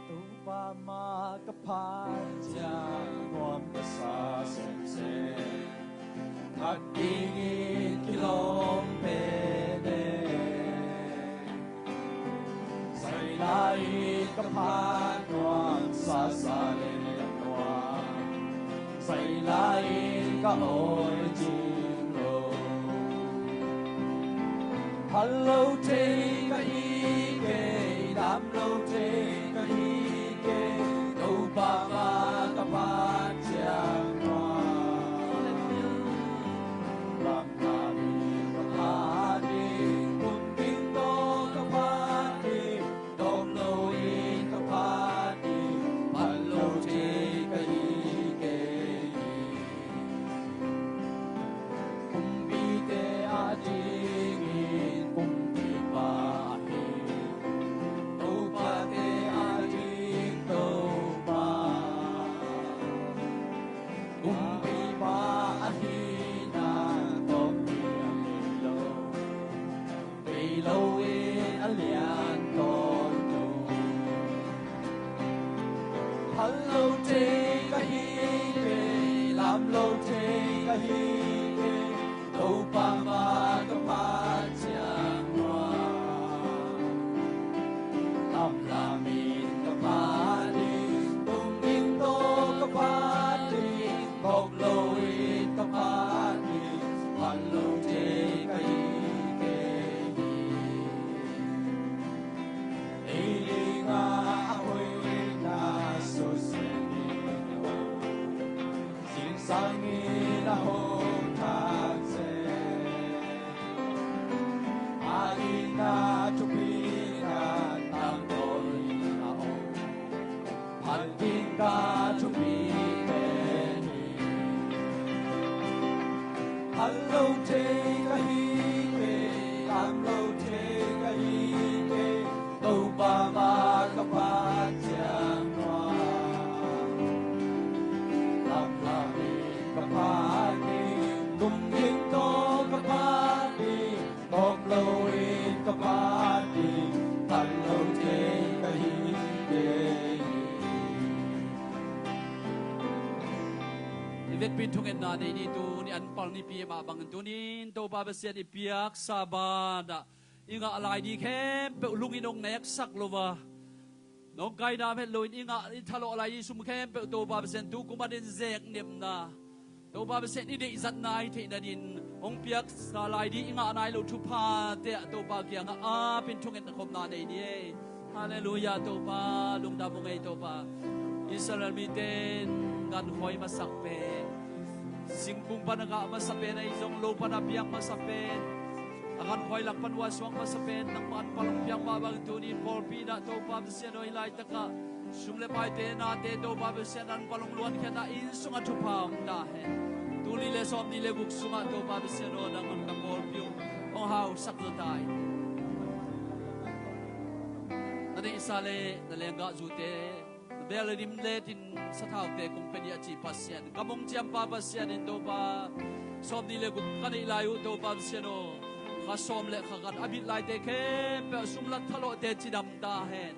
Topa mah ka phat ciang nuam ka sa semsem, khat dingin kilawm pen e. Zai lai-in ka phat nuam, sasa le nuam, zai lai-in ka awi cing lo. Phal lo thei ka hi kei, dam lo thei ka hi kei, Topa mah ka phat ciang nuam. Lamdang in ka phat ding, kun ding tawh ka phat ding, dawm lo in ka phat ding, phal lo thei ka hi kei. Phal lo thei ka hi kei, lam lo thei ka hi kei, Topa mah ka phat ciang nuam. Lamlam in ka phat ding, tung ding tawh ka phat ding, gawp lo in ka phat ding, phal lo thei ka hi kei hi. Ei dingah a hoihna susia ni aw, zingsang in a hong thak zel. A dingah thupi ka tangtawn in a om, phat ding ka thupi pen hi. Phal lo thei ka hi kei, lam lo thei ka hi kei, Topa mah ka phat ciang nuam. Lamlam in ka phat ding, tung ding tawh ka phat ding, gawp lo in ka phat ding, phal lo thei ka hi kei hi. I vekpi in thungetna nei ni. Tuni anpal nipi mah bangin tuni in Topa Pasian i piaksa banah i ngah lai ding khempeuh lungin hong neksak lo a, nawngkaina om het loin i ngah, i thalawh lai ding sum khempeuh Topa Pasian tu kum panin zeknepna, Topa Pasian i deihzatna hi theih nadingin hong piaksa lai ding i ngah nai loh thuphate ah Topa kiangah apin thungetna khopna nei ni ei. Halleluiah, Topa lungdam ung ei Topa. Israel mite in gankhoi masak pen, singkung pan a ngah masa pen, ahi zong lo pan a piak masa pen, a gankhoi lak pan uh a suak masa pen nangmah anpal hong piak mah bangin tuni in pawlpi in ah Topa Pasian aw, hih laitakah sum le paite nate Topa Pasian anpal hong luankhiatna inn sungah thupha hong ta hen. Tul nih le sawmnih le guk sungah Topa Pasian aw, nangmah ka pawlpi uh hong hausak zaw ta in. Na neihsa le na lenggahzute, na bel le lim letin sathaute kong pia ni a ci Pasian, gam hong ciampa Pasian in Topa, sawmnih le guk ka neih lai uh Topa Pasian aw, kha sawm le kha khat a bit laite khempeuh sum lak thalawhte cidam ta hen.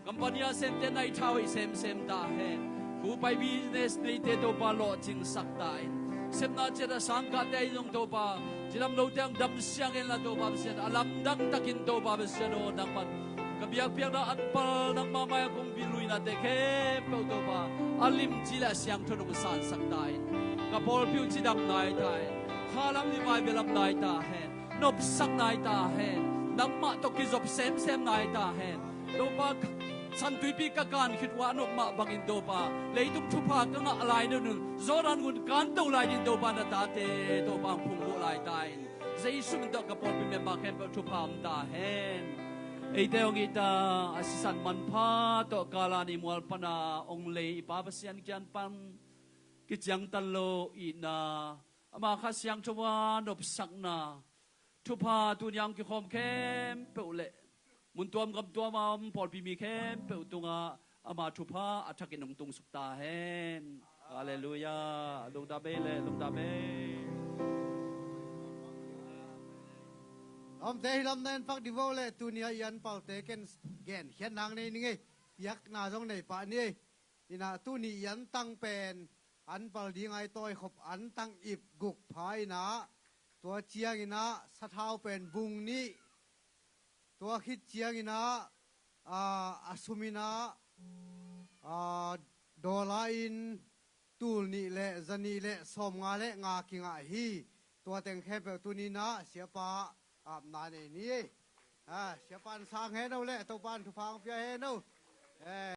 Company a semte naithau hoih semsem ta hen. Bupai business neite Topa lawhcingsak ta in. Sepna ciat a sangkahte ahi zong Topa, cidam lote hong damsiang inla Topa Pasian, a lamdang takin Topa Pasian aw, nangmah ka biakpiakna anpal nangmah mai-ah kong biluinate khempeuh Topa, a limci le a siangtho in hong sansak ta in. Ka pawlpi uh cidam nai ta hen. Kha lam le vaive lam nai ta hen. Nopsak nai ta hen. Nangmah tawh kizop semsem nai ta hen. Topa, San Tuipi ka kan khit uh a nop mah bangin Topa, leitung thupha ka ngah lai nadingin Jordan gun kanto lai ding Topa, na tate Topa hong phungvuh lai ta in. Jesu min tawh ka pawlpi member khempeuh thupha om ta hen. Eite hong it a, a sisan manpha tawh Kalvari mual pana hong lei i Pa Pasian kiang pan kiciangtan lo itna, ama Kha Siangtho a nopsakna, thupha tuni a hong kikhawm khempeuh le mun tuam gam tuam a om pawlpi mi khempeuh tungah ama thupha a thakin hong tungsuk ta hen. Halleluiah. Lungdam ei le, lungdam ei. Lawmte, hih lam na en pak ding vo le, tuni a i anpalte ken genkhiat nang nei ning ei. Piakna zong nei pah ni ei. Inah tuni i antang pen anpal ding a i tawikhop antang ip guk pha inah, tua cianginah sathau pen bung nih, tua khit cianginah, aa, a sum inah, aa, dollar in tul nih le za nih le sawmnga le nga kingah hi. Tua teng khempeuh tuni inah siapa apna nei ni. Aa, siapa in sang hen o le, Topa in thupha hong pia hen o. Eh.